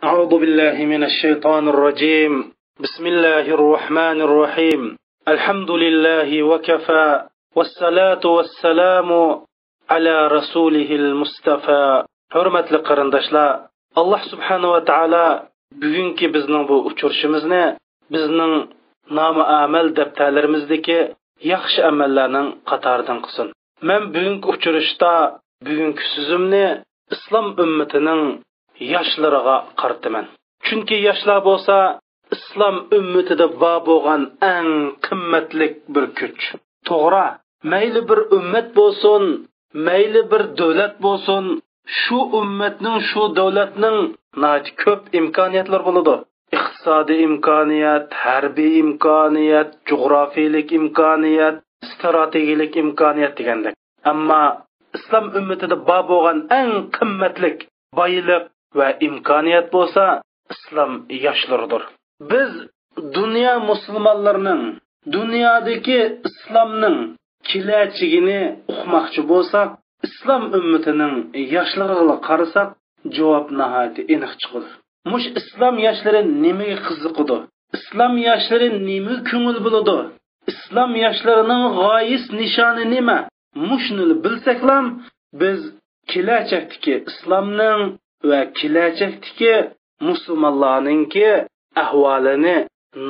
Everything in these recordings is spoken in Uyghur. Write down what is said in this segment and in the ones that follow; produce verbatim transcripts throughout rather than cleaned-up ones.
أعوذ بالله من الشيطان الرجيم. بسم الله الرحمن الرحيم. الحمد لله وكفى. والصلاة والسلام على رسوله المصطفى. ھۆرمەتلىك قېرىنداشلار، ئاللاھ سۇبھانەھۇ ۋە تائالا بۈگۈنكى بىزنىڭ بۇ ئۇچرىشىمىزنى بىزنىڭ نامە-ئەمەل دەپتەرلىرىمىزدىكى ياخشى ئەمەللەرنىڭ قاتارىدىن قىلسۇن. مەن بۈگۈنكى ئۇچرىشىشتا بۈگۈنكى سۆزۈمنى ئىسلام ئۈممىتىنىڭ ياشلىرىغا قارىتىمەن. چۈنكى ياشلار بولسا ئىسلام ئۈممىتىدە بار بولغان ئەڭ قىممەتلىك بىر كۈچ. توغرا، مەيلى بىر ئۈممەت بولسۇن، مەيلى بىر دۆلەت بولسۇن، شۇ ئۈممەتنىڭ، شۇ دۆلەتنىڭ ناھايىتى كۆپ ئىمكانىيەتلىرى بولىدۇ. ئىقتىسادىي ئىمكانىيەت، ھەربىي ئىمكانىيەت، جۇغراپىيىلىك ئىمكانىيەت، ئىستراتېگىيىلىك ئىمكانىيەت دېگەندەك. ئەمما ئىسلام ئۈممىتىدە بار بولغان ئەڭ قىممەتلىك بايلىق ۋە ئىمكانىيەت بولسا ئىسلام ياشلىرىدۇر. بىز دۇنيا مۇسۇلمانلىرىنىڭ، دۇنيادىكى ئىسلامنىڭ كېلەچىكىنى ئۇقماقچى بولساق، ئىسلام ئۈممىتىنىڭ ياشلىرىغا قارىساق، جاۋاب ناھايىتى ئېنىق چىقىدۇ. مۇشۇ ئىسلام ياشلىرى نېمىگە قىزىقىدۇ؟ ئىسلام ياشلىرى نېمىگە كۆڭۈل بۆلىدۇ؟ ئىسلام ياشلىرىنىڭ غايىسى، نىشانى نېمە؟ مۇشۇنى بىلسەكلا، بىز كېلەچەكتىكى ئىسلامنىڭ ۋە كېلەچەكتىكى مۇسۇلمانلارنىڭكى ئەھۋالىنى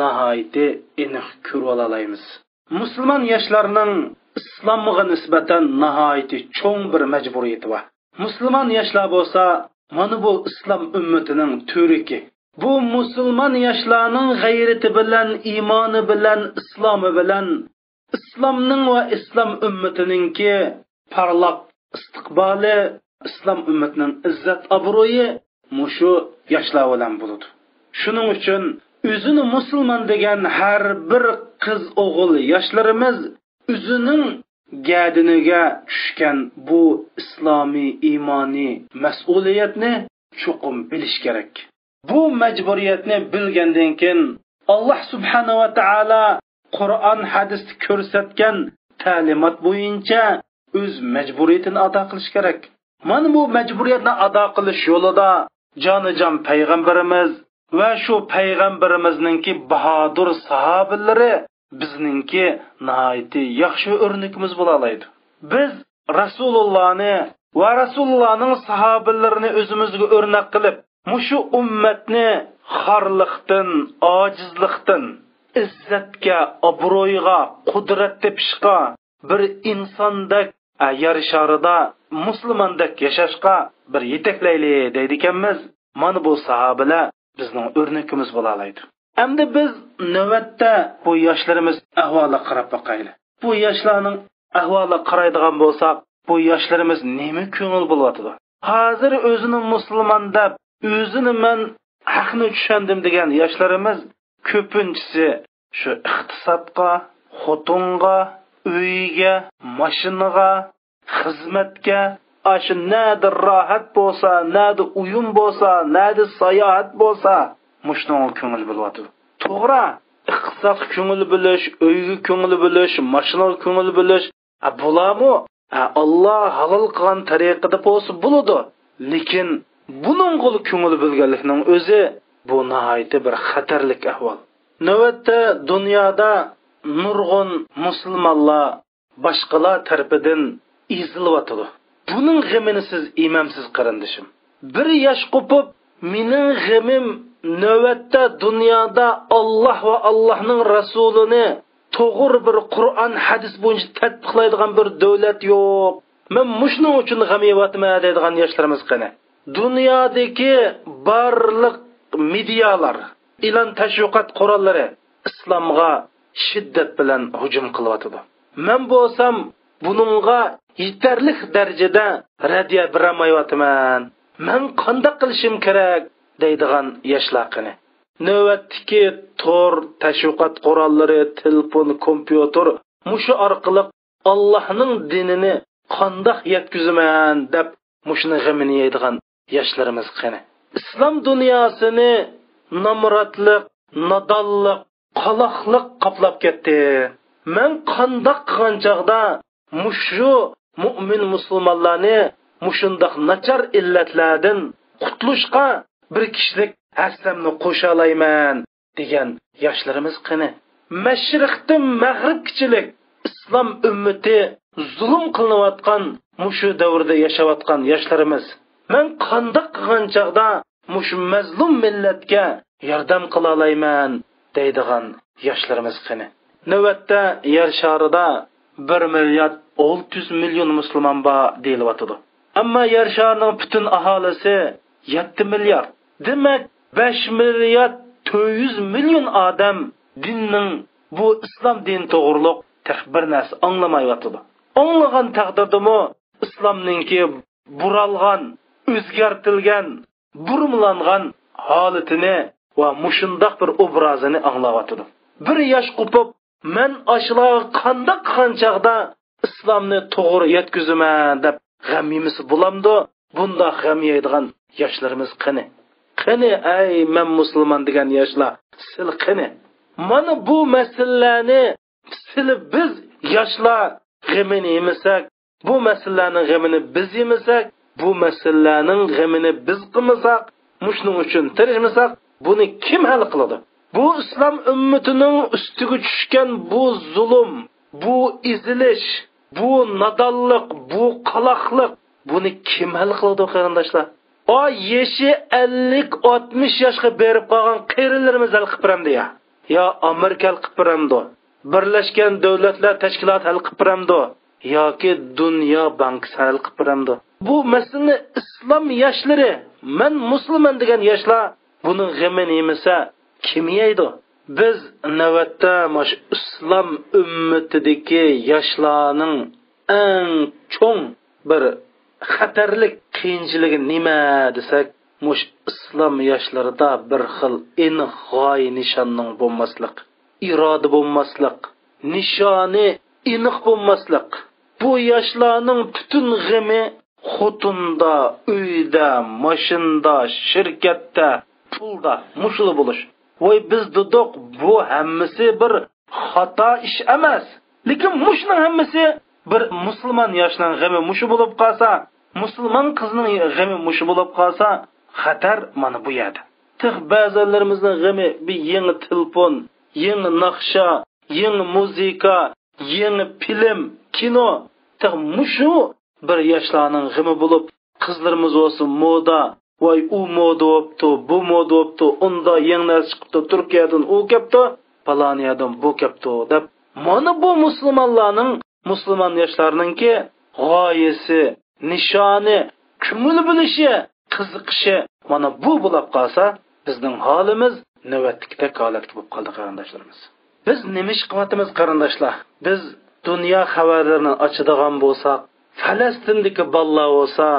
ناھايىتى ئېنىق كۆرۈۋالالايمىز. مۇسۇلمان ياشلارنىڭ ئىسلامغا نىسبەتەن ناھايىتى چوڭ بىر مەجبۇرىيىتى بار. مۇسۇلمان ياشلار بولسا مانا بۇ ئىسلام ئۈممىتىنىڭ تۈۋرۈكى. بۇ مۇسۇلمان ياشلارنىڭ غەيرىتى بىلەن، ئىمانى بىلەن، ئىسلامى بىلەن ئىسلامنىڭ ۋە ئىسلام ئۈممىتىنىڭكى پارلاق ئىستىقبالى، ئىسلام ئۈممىتىنىڭ ئىززەت-ئابرۇيى مۇشۇ ياشلار بىلەن بولىدۇ. شۇنىڭ ئۈچۈن ئۆزىنى مۇسۇلمان دېگەن ھەر بىر قىز-ئوغۇل ياشلىرىمىز ئۆزىنىڭ گەدىنىگە چۈشكەن بۇ ئىسلامىي، ئىمانىي مەسئۇلىيەتنى چوقۇم بىلىش كېرەك. بۇ مەجبۇرىيەتنى بىلگەندىن كېيىن، ئاللاھ سۇبھانەھۇ ۋە تائالا قۇرئان، ھەدىستە كۆرسەتكەن تەلىمات بويىچە ئۆز مەجبۇرىيىتىنى ئادا قىلىش كېرەك. مانا بۇ مەجبۇرىيەتنى ئادا قىلىش يولىدا جانىجان پەيغەمبىرىمىز ۋە شۇ پەيغەمبىرىمىزنىڭكى باھادۇر ساھابىلىرى بىزنىڭكى ناھايىتى ياخشى ئۆرنىكىمىز بولالايدۇ. بىز رەسۇلۇللانى ۋە رەسۇلۇللانىڭ ساھابىلىرىنى ئۆزىمىزگە ئۆرنەك قىلىپ، مۇشۇ ئۈممەتنى خارلىقتىن، ئاجىزلىقتىن ئىززەتكە، ئابرۇيغا، قۇدرەت تېپىشقا، بىر ئىنساندەك، ئە، يەر شارىدا مۇسۇلماندەك ياشاشقا بىر يېتەكلەيلى دەيدىكەنمىز. مانا بۇ ساھابىلەر بىزنىڭ ئۆرنىكىمىز بولالايدۇ. ئەمدى بىز نۆۋەتتە بۇ ياشلىرىمىز ئەھۋالىغا قاراپ باقايلى. بۇ ياشلارنىڭ ئەھۋالىغا قارايدىغان بولساق، بۇ ياشلىرىمىز نېمە كۆڭۈل بۆلۈۋاتىدۇ؟ ھازىر ئۆزىنى مۇسۇلمان دەپ، ئۆزىنى مەن ھەقنى چۈشەندىم دېگەن ياشلىرىمىز كۆپىنچىسى شۇ ئىقتىسادقا، خوتۇنغا، ئۆيگە، ماشىنىغا، خىزمەتكە، ئاشۇ نەدە راھەت بولسا، نەدە ئويۇن بولسا، نەدە ساياھەت بولسا، مۇشۇنىڭغا كۆڭۈل بۆلۈۋاتىدۇ. توغرا، ئىقتىسادقا كۆڭۈل بۆلۈش، ئۆيگە كۆڭۈل بۆلۈش، ماشىنىغا كۆڭۈل بۆلۈش، ئە، بۇلارمۇ، ئە، ئاللا ھالال قىلغان تەرىقىدە بولسا بولىدۇ. لېكىن بۇنىڭغىلا كۆڭۈل بۆلگەنلىكنىڭ ئۆزى، بۇ ناھايىتى بىر خەتەرلىك ئەھۋال. نۆۋەتتە دۇنيادا نۇرغۇن مۇسۇلمانلار باشقىلار تەرىپىدىن ئېزىلىۋاتىدۇ. بۇنىڭ غېمىنى سىز يېمەمسىز، قېرىندىشىم. بىر ياش قوپۇپ، مېنىڭ غېمىم نۆۋەتتە دۇنيادا ئاللا ۋە ئاللانىڭ رەسۇلىنى توغرا بىر قۇرئان، ھەدىس بويىچە تەتبىقلايدىغان بىر دۆلەت يوق. مەن مۇشۇنىڭ ئۈچۈن غەم يەۋاتىمەن دەيدىغان ياشلىرىمىز قېنى؟ دۇنيادىكى بارلىق مېدىيالار، ئېلان تەشۋىقات قوراللىرى ئىسلامغا شىددەت بىلەن ھۇجۇم قىلىۋاتىدۇ. مەن بولسام بۇنىڭغا يېتەرلىك دەرىجىدە رەددىيە بېرەلمەيۋاتىمەن. مەن قانداق قىلىشىم كېرەك؟ دەيدىغان ياشلار قېنى؟ نۆۋەتتىكى تور، تەشۋىقات قوراللىرى، تېلېفون، كومپيۇتېر، مۇشۇ ئارقىلىق ئاللانىڭ دىنىنى قانداق يەتكۈزىمەن دەپ مۇشۇنىڭ غېمىنى يەيدىغان ياشلىرىمىز قېنى؟ ئىسلام دۇنياسىنى نامراتلىق، نادانلىق، قالاقلىق قاپلاپ كەتتى. مەن قانداق قىلغان چاغدا مۇشۇ مۇئمىن مۇسۇلمانلارنى مۇشۇنداق ناچار ئىللەتلەردىن قۇتۇلۇشقا بىر كىشىلىك ھەسسەمنى قوشالايمەن دېگەن ياشلىرىمىز قېنى؟ مەشرىقتىن مەغرىبكىچىلىك ئىسلام ئۈممىتى زۇلۇم قىلىنىۋاتقان مۇشۇ دەۋردە ياشاۋاتقان ياشلىرىمىز، مەن قانداق قىلغان چاغدا مۇشۇ مەزلۇم مىللەتكە ياردەم قىلالايمەن دەيدىغان ياشلىرىمىز قېنى؟ نۆۋەتتە يەر شارىدا بىر مىليارد ئالتە يۈز مىليون مۇسۇلمان بار دېيىلىۋاتىدۇ. ئەمما يەر شارىنىڭ پۈتۈن ئاھالىسى يەتتە مىليارد. دېمەك، بەش مىليارد تۆت يۈز مىليون ئادەم دىننىڭ، بۇ ئىسلام دىنى توغرۇلۇق تېخى بىر نەرسە ئاڭلىمايۋاتىدۇ. ئاڭلىغان تەقدىردىمۇ ئىسلامنىڭكى بۇرالغان، ئۆزگەرتىلگەن، بۇرمىلانغان ھالىتىنى ۋە مۇشۇنداق بىر ئوبرازىنى ئاڭلاۋاتىدۇ. بىر ياش قوپۇپ، مەن ئاشۇلارغا قانداق قىلغان چاغدا ئىسلامنى توغرا يەتكۈزىمەن دەپ غەم يېمىسە بولامدۇ؟ بۇنداق غەم يەيدىغان ياشلىرىمىز قېنى؟ قېنى، ئەي مەن مۇسۇلمان دېگەن ياشلار، سىلى قېنى؟ مانا بۇ مەسىلىلەرنى سىلى بىز ياشلار غېمىنى يېمىسەك، بۇ مەسىلىلەرنىڭ غېمىنى بىز يېمىسەك، بۇ مەسىلىلەرنىڭ غېمىنى بىز قىلمىساق، مۇشۇنىڭ ئۈچۈن تىرىشمىساق، بۇنى كىم ھەل قىلىدۇ؟ بۇ ئىسلام ئۈممىتىنىڭ ئۈستىگە چۈشكەن بۇ زۇلۇم، بۇ ئېزىلىش، بۇ نادانلىق، بۇ قالاقلىق، بۇنى كىم ھەل قىلىدۇ، قېرىنداشلار؟ ئا، يېشى ئەللىك، ئاتمىش ياشقا بېرىپ قالغان قېرىلىرىمىز ھەل قىلىپ بېرەمدۇ يا؟ يا ئامېرىكا ھەل قىلىپ بېرەمدۇ؟ بىرلەشكەن دۆلەتلەر تەشكىلاتى ھەل قىلىپ بېرەمدۇ؟ ياكى دۇنيا بانكىسى ھەل قىلىپ بېرەمدۇ؟ بۇ مەسىلىنى ئىسلام ياشلىرى، مەن مۇسۇلمان دېگەن ياشلار بۇنىڭ غېمىنى يېمىسە، كىم يەيدۇ؟ بىز نۆۋەتتە مۇشۇ ئىسلام ئۈممىتىدىكى ياشلارنىڭ ئەڭ چوڭ بىر خەتەرلىك قىيىنچىلىقى نېمە دېسەك، مۇشۇ ئىسلام ياشلىرىدا بىر خىل ئېنىق غايە نىشاننىڭ بولماسلىق، ئىرادە بولماسلىق، نىشانى ئېنىق بولماسلىق. بۇ ياشلارنىڭ پۈتۈن غېمى خوتۇندا، ئۆيدە، ماشىنىدا، شىركەتتە، پۇلدا، مۇشۇلا بولۇش. ۋاي، بىز دېدۇق، بۇ ھەممىسى بىر خاتا ئىش ئەمەس. لېكىن مۇشۇنىڭ ھەممىسى بىر مۇسۇلمان ياشنىڭ غېمى مۇشۇ بولۇپ قالسا، مۇسۇلمان قىزنىڭ غېمى مۇشۇ بولۇپ قالسا، خەتەر مانا بۇ يەردە. تېخى بەزىلىرىمىزنىڭ غېمى بىر يېڭى تېلېفون، يېڭى ناخشا، يېڭى مۇزىكا، يېڭى فىلىم، كىنو. تېخى مۇشۇ بىر ياشلارنىڭ غېمى بولۇپ، قىزلىرىمىز بولسا مودا، ۋاي، ئۇ مودا بوپتۇ، بۇ مودا بوپتۇ، ئۇندا يېڭى نەرسە چىقىپتۇ، تۈركىيەدىن ئۇ كەپتۇ، پالان يەردىن بۇ كەپتۇ دەپ، مانا بۇ مۇسۇلمانلارنىڭ، مۇسۇلمان ياشلارنىڭكى غايىسى، نىشانى، كۆڭۈل بۆلۈشى، قىزىقىشى مانا بۇ بولاپ قالسا، بىزنىڭ ھالىمىز نۆۋەتتىكىدەك ھالەتكە بولۇپ قالدى، قېرىنداشلىرىمىز. بىز نېمە ئىش قىلىۋاتىمىز، قېرىنداشلار؟ بىز دۇنيا خەۋەرلىرىنى ئاچىدىغان بولساق، فەلەستىندىكى بالىلار بولسا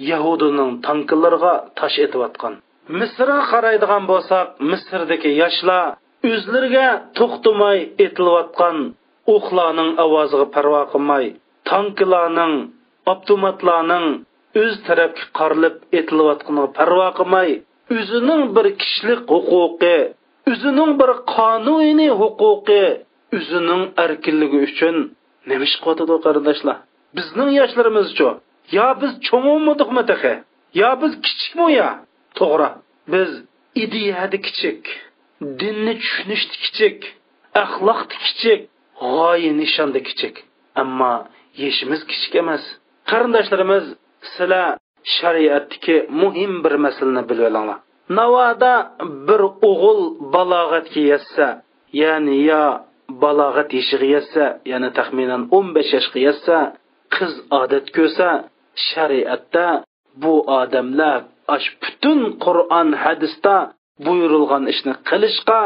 يەھۇدىينىڭ تانكىلىرىغا تاش ئېتىۋاتقان. مىسىرغا قارايدىغان بولساق، مىسىردىكى ياشلار ئۆزلىرىگە توختىماي ئېتىلىۋاتقان ئوقلارنىڭ ئاۋازىغا پەرۋا قىلماي، تانكىلارنىڭ، ئاپتوماتلارنىڭ ئۆز تەرەپكە قارىلىپ ئېتىلىۋاتقىنىغا پەرۋا قىلماي، ئۆزىنىڭ بىر كىشىلىك ھوقۇقى، ئۆزىنىڭ بىر قانۇنىي ھوقۇقى، ئۆزىنىڭ ئەركىنلىكى ئۈچۈن نېمە ئىش قىلىۋاتىدۇ، قېرىنداشلار؟ بىزنىڭ ياشلىرىمىزچۇ؟ يا بىز چوڭ بولمىدۇقمۇ تېخى؟ يا بىز كىچىكمۇ يا؟ توغرا، بىز ئىدىيەدە كىچىك، دىننى چۈشىنىشتە كىچىك، ئەخلاقتا كىچىك، غايە نىشاندا كىچىك. ئەمما يېشىمىز كىچىك ئەمەس. قېرىنداشلىرىمىز، سىلەر شەرىئەتتىكى مۇھىم بىر مەسىلىنى بىلىۋېلىڭلار. ناۋادا بىر ئوغۇل بالاغەتكە يەتسە، يەنى يا بالاغەت يېشىغا يەتسە، يەنى تەخمىنەن ئون بەش ياشقا يەتسە، قىز ئادەت كۆرسە، شەرىئەتتە بۇ ئادەملەر ئاش پۈتۈن قۇرئان، ھەدىستە بۇيرۇلغان ئىشنى قىلىشقا،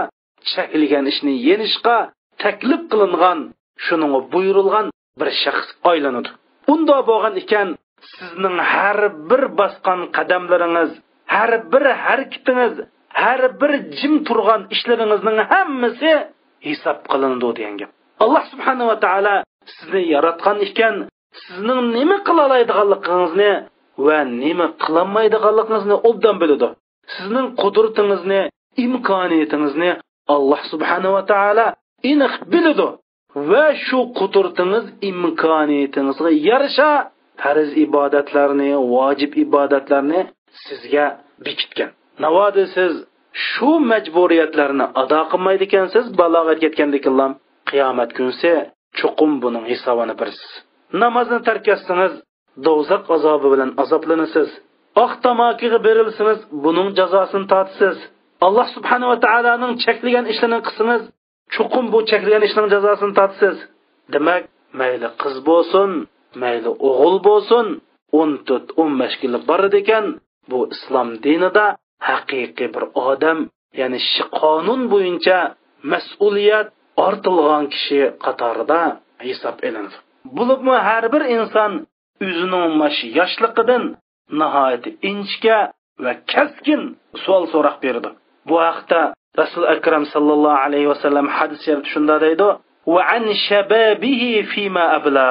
چەكلىگەن ئىشنى يېنىشقا تەكلىپ قىلىنغان، شۇنىڭغا بۇيرۇلغان بىر شەخسكە ئايلىنىدۇ. ئۇنداق بولغان ئىكەن، سىزنىڭ ھەر بىر باسقان قەدەملىرىڭىز، ھەر بىر ھەرىكىتىڭىز، ھەر بىر جىم تۇرغان ئىشلىرىڭىزنىڭ ھەممىسى ھېساب قىلىنىدۇ دېگەن گەپ. ئاللا سۇبھانەھۇ ۋە تائالا سىزنى ياراتقان ئىكەن، سىزنىڭ نېمە قىلالايدىغانلىقىڭىزنى ۋە نېمە قىلالمايدىغانلىقىڭىزنى ئوبدان بىلىدۇ. سىزنىڭ قۇدرىتىڭىزنى، ئىمكانىيىتىڭىزنى ئاللا سۇبھانەھۇ ۋە تائالا ئېنىق بىلىدۇ. ۋە شۇ قۇدرىتىڭىز، ئىمكانىيىتىڭىزغا يارىشا پەرز ئىبادەتلەرنى، ۋاجىپ ئىبادەتلەرنى سىزگە بېكىتكەن. ناۋادا سىز شۇ مەجبۇرىيەتلەرنى ئادا قىلمايدىكەنسىز، بالاغەت يەتكەندىكىنلا قىيامەت كۈنسى چوقۇم بۇنىڭ ھېسابىنى بېرىسىز. نامازنى تەرك ئەتسىڭىز، دوزاخ ئازابى بىلەن ئازابلىنىسىز. ئاق تاماكىغا بېرىلسىڭىز، بۇنىڭ جازاسىنى تارتىسىز. ئاللا سۇبھانەھۇ ۋە تائالانىڭ چەكلىگەن ئىشلىرىنى قىلسىڭىز، چوقۇم بۇ چەكلىگەن ئىشنىڭ جازاسىنى تارتىسىز. دېمەك، مەيلى قىز بولسۇن، مەيلى ئوغۇل بولسۇن، ئون تۆت، ئون بەش يىلى بارىدىكەن، بۇ ئىسلام دىنىدا ھەقىقىي بىر ئادەم، يەنى شۇ قانۇن بويىچە مەسئۇلىيەت ئارتىلغان كىشى قاتارىدا ھېساب ئېلىنىدۇ. بولۇپمۇ ھەر بىر ئىنسان ئۆزىنىڭ ماش ياشلىقىدىن ناھايىتى ئىنچىكە ۋە كەسكىن سوئال سوراق بېرىدۇ. بۇ ھەقتە رەسۇل ئەكرەم ساللاللاھۇ ئەلەيھى ۋەسەللەم ھەدىس شەرىپتە شۇنداق دەيدۇ: «ۋە ئەن شەبابىھى فىما ئەبلا.»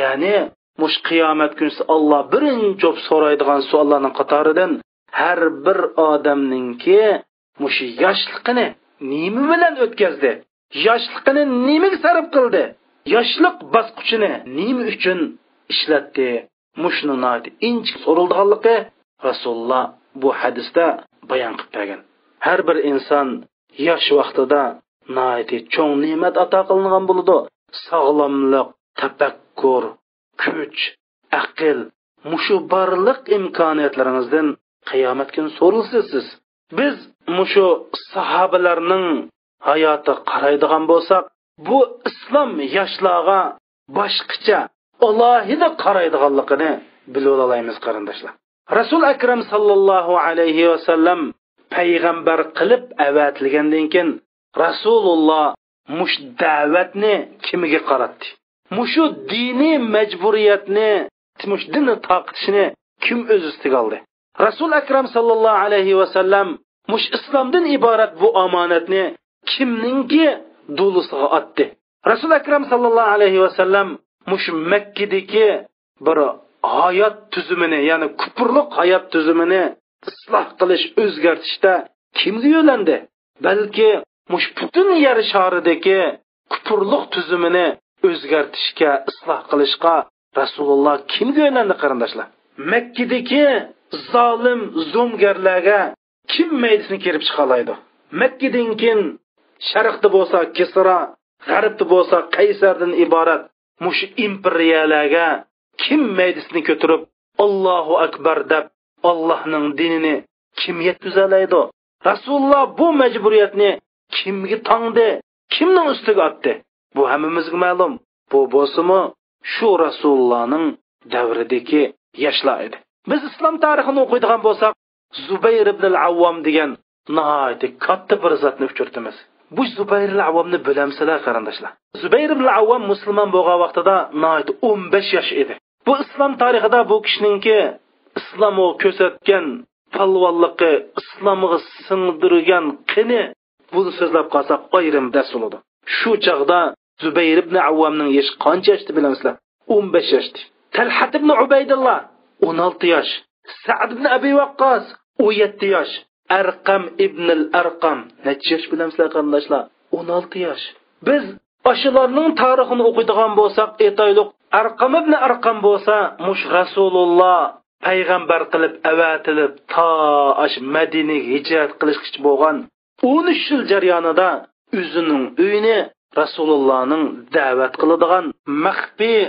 يەنى، مۇشۇ قىيامەت كۈنسى ئاللا بىرىنچى بولۇپ سورايدىغان سوئاللارنىڭ قاتارىدىن ھەر بىر ئادەمنىڭكى مۇشۇ ياشلىقىنى نېمە بىلەن ئۆتكەزدى؟ ياشلىقىنى نېمىگە سەرپ قىلدى؟ ياشلىق باسقۇچىنى نېمە ئۈچۈن ئىشلەتتى؟ مۇشۇنىڭ ناھايىتى ئىنچىكە سورىلىدىغانلىقى رەسۇلۇللا بۇ ھەدىستە بايان قىلىپ بەرگەن. ھەر بىر ئىنسان ياش ۋاقتىدا ناھايىتى چوڭ نېمەت ئاتا قىلىنغان بولىدۇ. ساغلاملىق، تەپەككۇر، كۈچ، ئەقىل، مۇشۇ بارلىق ئىمكانىيەتلىرىڭىزدىن قىيامەت كۈنى سورىلىسىز سىز. بىز مۇشۇ ساھابىلەرنىڭ ھاياتىغا قارايدىغان بولساق، بۇ ئىسلام ياشلارغا باشقىچە، ئالاھىدە قارايدىغانلىقىنى بىلىۋالالايمىز، قېرىنداشلار. رەسۇل ئەكرەم ساللاللاھۇ ئەلەيھى ۋەسەللەم پەيغەمبەر قىلىپ ئەۋەتىلگەندىن كېيىن، رەسۇلۇللا مۇشۇ دەۋەتنى كىمگە قاراتتى؟ مۇشۇ دىنىي مەجبۇرىيەتنى، مۇشۇ دىننى تارقىتىشنى كىم ئۆز ئۈستىگە ئالدى؟ رەسۇل ئەكرەم ساللاللاھۇ ئەلەيھى ۋەسەللەم مۇشۇ ئىسلامدىن ئىبارەت بۇ ئامانەتنى كىمنىڭكى دولىسىغا ئاتتى؟ رەسۇل ئەكرەم ساللاللاھۇ ئەلەيھى ۋەسەللەم مۇشۇ مەككىدىكى بىر ھايات تۈزۈمىنى، يەنى كۇپۇرلۇق ھايات تۈزۈمىنى ئىسلاھ قىلىش، ئۆزگەرتىشتە كىمگە يۆلەندى؟ بەلكى مۇشۇ پۈتۈن يەر شارىدىكى كۇپۇرلۇق تۈزۈمىنى ئۆزگەرتىشكە، ئىسلاھ قىلىشقا رەسۇلۇللا كىمگە يۆلەندى، قېرىنداشلار؟ مەككىدىكى زالىم زومىگەرلەرگە كىم مەيدىسىنى كېرىپ چىقالايدۇ؟ مەككىدىن كېيىن شەرقتە بولسا كىسرا، غەربتە بولسا قەيسەردىن ئىبارەت مۇشۇ ئىمپېرىيەلەرگە كىم مەيدىسىنى كۆتۈرۈپ، «ئاللاھۇ ئەكبەر» دەپ، ئاللاھنىڭ دىنىنى كىم يەتكۈزەلەيدۇ؟ رەسۇلۇللا بۇ مەجبۇرىيەتنى كىمگە تاڭدى؟ كىمنىڭ ئۈستىگە ئاتتى؟ بۇ ھەممىمىزگە مەلۇم. بۇ بولسىمۇ شۇ رەسۇلۇللانىڭ دەۋرىدىكى ياشلار ئىدى. بىز ئىسلام تارىخىنى ئوقۇيدىغان بولساق، زۇبەير ئىبنىل ئەۋۋام دېگەن ناھايىتى كاتتا بىر زاتنى ئۇچرىتىمىز. بۇ زۇبەيرىل ئەۋۋامنى بىلەمسىلەر، قېرىنداشلار؟ زۇبەير ئىبنىل ئەۋۋام مۇسۇلمان بولغان ۋاقتىدا ناھايىتى ئون بەش ياش ئىدى. بۇ ئىسلام تارىخىدا بۇ كىشىنىڭكى ئىسلامغا كۆرسەتكەن پالۋانلىقى، ئىسلامغا سىڭدۈرگەن قېنى، بۇنى سۆزلەپ قالساق ئايرىم دەرس بولىدۇ. شۇ چاغدا زۇبەير ئىبنى ئەۋۋامنىڭ يېشى قانچە ياشتى بىلەمسىلەر؟ ئون بەش ياشتى. تەلھەت ئىبنى ئۇبەيدىللا، ئون ئالتە ياش. سەئد ئىبنى ئەبى ۋەققاس، ئون يەتتە ياش. ئەرقەم ئىبنىل ئەرقەم، نەچچە ياش بىلەمسىلەر، قېرىنداشلار؟ ئون ئالتە ياش. بىز ئاشۇلارنىڭ تارىخىنى ئوقۇيدىغان بولساق، ئېيتايلۇق، ئەرقەم ئىبنى ئەرقەم بولسا، مۇشۇ رەسۇلۇللا پەيغەمبەر قىلىپ ئەۋەتىلىپ، تا ئاشۇ مەدىنىگە ھىجرەت قىلىشقىچە بولغان ئون ئۈچ يىل جەريانىدا ئۆزىنىڭ ئۆيىنى رەسۇلۇللانىڭ دەۋەت قىلىدىغان مەخپىي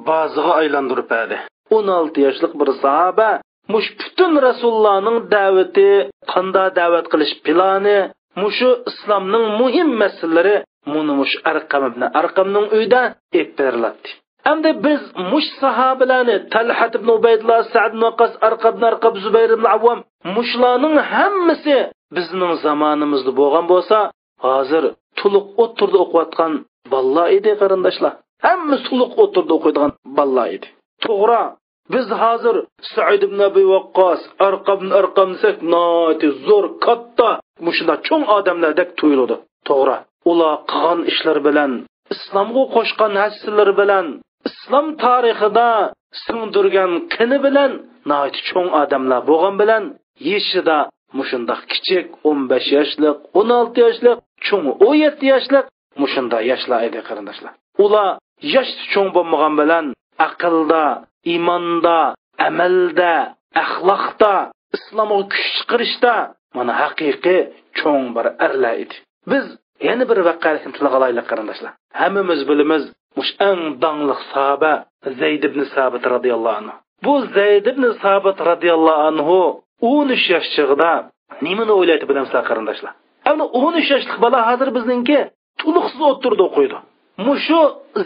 بازىغا ئايلاندۇرۇپ بەردى. ئون ئالتە ياشلىق بىر ساھابە مۇشۇ پۈتۈن رەسۇلۇللانىڭ دەۋىتى قانداق دەۋەت قىلىش پىلانى، مۇشۇ ئىسلامنىڭ مۇھىم مەسىلىلىرى مۇنۇ مۇشۇ ئەرقەم ئىبنى ئەرقەمنىڭ ئۆيىدە ئېلىپ بېرىلاتتى. ئەمدى بىز مۇشۇ ساھابىلەرنى، تەلھەت ئىبنى ئۇبەيدۇللا، سەئد ئىبنى ۋەققاس، ئەرقەم ئىبنى ئەرقەم، زۇبەير ئىبنى ئەۋۋام، مۇشۇلارنىڭ ھەممىسى بىزنىڭ زامانىمىزدا بولغان بولسا، ھازىر تولۇق ئوتتۇرىدا ئوقۇۋاتقان بالىلار ئىدى، قېرىنداشلار. ھەممىسى تولۇق ئوتتۇرىدا ئوقۇيدىغان بالىلار ئىدى. توغرا، بىز ھازىر سەئىد ئىبن ئەبى ۋەققاس، ئەرقەم ئىبن ئەرقەم دېسەك، ناھايىتى زور، كاتتا، مۇشۇنداق چوڭ ئادەملەردەك تۇيۇلىدۇ. توغرا، ئۇلار قىلغان ئىشلىرى بىلەن، ئىسلامغا قوشقان ھەسسىلىرى بىلەن، ئىسلام تارىخىدا سىڭدۈرگەن قېنى بىلەن ناھايىتى چوڭ ئادەملەر بولغان بىلەن، يېشىدا مۇشۇنداق كىچىك، ئون بەش ياشلىق، ئون ئالتە ياشلىق، چوڭى ئون يەتتە ياشلىق، مۇشۇنداق ياشلار ئىدى، قېرىنداشلار. ئۇلار ياشتا چوڭ بولمىغان بىلەن، ئەقىلدا، ئىماندا، ئەمەلدە، ئەخلاقتا، ئىسلامغا كۈچ چىقىرىشتا، مانا، ھەقىقىي چوڭ بىر ئەرلەر ئىدى. بىز يەنە بىر ۋەقەلىكنى تىلغا ئالايلى، قېرىنداشلار. ھەممىمىز بىلىمىز، مۇشۇ ئەڭ داڭلىق ساھابە زەيد ئىبن سابىت رازىياللاھۇ ئەنھۇ. بۇ زەيد ئىبن سابىت رازىياللاھۇ ئەنھۇ ئون ئۈچ ياش چېغىدا نېمىنى ئويلايتتى، بىلەمسىلەر، قېرىنداشلار؟ ئەمدى ئون ئۈچ ياشلىق بالا ھازىر بىزنىڭكى تولۇقسىز ئوتتۇرىدا ئوقۇيدۇ. مۇشۇ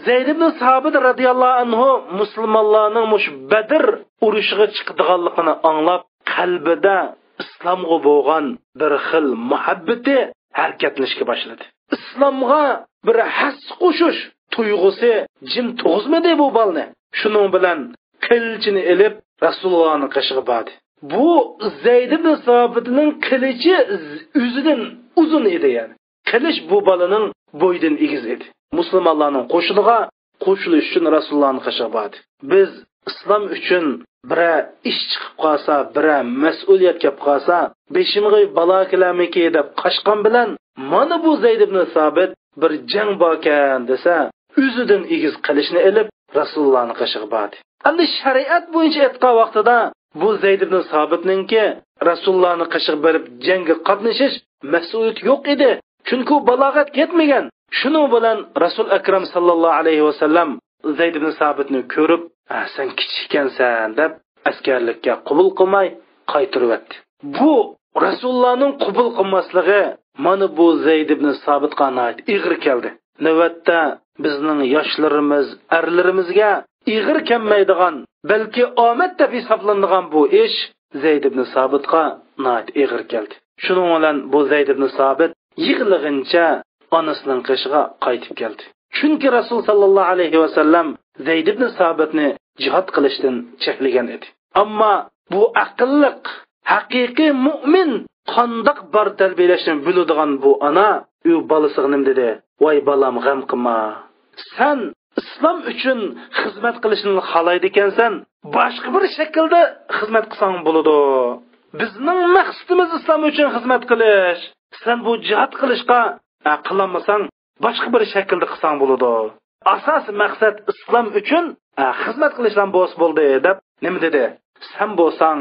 زەيد ئىبن سابىت رازىياللاھۇ ئەنھۇ مۇسۇلمانلارنىڭ مۇشۇ بەدر ئۇرۇشىغا چىقىدىغانلىقىنى ئاڭلاپ، قەلبىدە ئىسلامغا بولغان بىر خىل مۇھەببىتى ھەرىكەتلىنىشكە باشلىدى. ئىسلامغا بىر ھەسسە قوشۇش تۇيغۇسى جىم تۇغۇزمىدى بۇ بالىنى. شۇنىڭ بىلەن قىلىچىنى ئېلىپ، رەسۇلۇللانىڭ قېشىغا باردى. بۇ زەيد ئىبن سابىتنىڭ قىلىچى ئۆزىدىن ئۇزۇن ئىدى، يەنى. قىلىچ بۇ بالىنىڭ بويىدىن ئېگىز ئىدى. مۇسۇلمانلارنىڭ قوشۇنىغا قوشۇلۇش ئۈچۈن رەسۇلۇللانىڭ قېشىغا باردى. بىز ئىسلام ئۈچۈن بىرەر ئىش چىقىپ قالسا، بىرەر مەسئۇلىيەت كەپ قالسا، بېشىمغا بالا كېلەرمىكى دەپ قاچقان بىلەن، مانا بۇ زەيد ئىبن سابىت بىر جەڭ باركەن دېسە، ئۆزىدىن ئېگىز قىلىچنى ئېلىپ، رەسۇلۇللانىڭ قېشىغا باردى. ئەمدى شەرىئەت بويىچە ئېيتقان ۋاقتىدا، بۇ زەيد ئىبن سابىتنىڭكى رەسۇلۇللانىڭ قېشىغا بېرىپ جەڭگە قاتنىشىش مەسئۇلىيىتى يوق ئىدى. چۈنكى ئۇ بالاغەتكە يەتمىگەن. شۇنىڭ بىلەن رەسۇل ئەكرەم ساللاللاھۇ ئەلەيھى ۋەسەللەم زەيد ئىبن سابىتنى كۆرۈپ، «ھە، سەن كىچىك ئىكەنسەن» دەپ، ئەسكەرلىككە قوبۇل قىلماي قايتۇرۇۋەتتى. بۇ رەسۇلۇللانىڭ قوبۇل قىلماسلىقى مانا بۇ زەيد ئىبن سابىتقا ناھايىتى ئېغىر كەلدى. نۆۋەتتە بىزنىڭ ياشلىرىمىز، ئەرلىرىمىزگە ئېغىر كەلمەيدىغان، بەلكى ئامەت دەپ ھېسابلىنىدىغان بۇ ئىش زەيد ئىبن سابىتقا ناھايىتى ئېغىر كەلدى. شۇنىڭ بىلەن بۇ زەيد ئىبن سابىت يىغلىغىنىچە ئانىسىنىڭ قېشىغا قايتىپ كەلدى. چۈنكى رەسۇل ساللاللاھۇ ئەلەيھى ۋەسەللەم زەيد ئىبن سابىتنى جىھاد قىلىشتىن چەكلىگەن ئىدى. ئەمما بۇ ئەقىللىق، ھەقىقىي مۇئمىن قانداق بار تەربىيەلەشنى بىلىدىغان بۇ ئانا ئۇ بالىسىغا نېمە دېدى؟ «ۋاي بالام، غەم قىلما. سەن ئىسلام ئۈچۈن خىزمەت قىلىشنى خالايدىكەنسەن، باشقا بىر شەكىلدە خىزمەت قىلساڭ بولىدۇ. بىزنىڭ مەقسىتىمىز ئىسلام ئۈچۈن خىزمەت قىلىش. سەن بۇ جىھاد قىلىشقا، ئە، قىلالمىساڭ، باشقا بىر شەكىلدە قىلساڭ بولىدۇ. ئاساسىي مەقسەت ئىسلام ئۈچۈن، ئە، خىزمەت قىلىشلا بولسا بولدى» دەپ نېمە دېدى؟ «سەن بولساڭ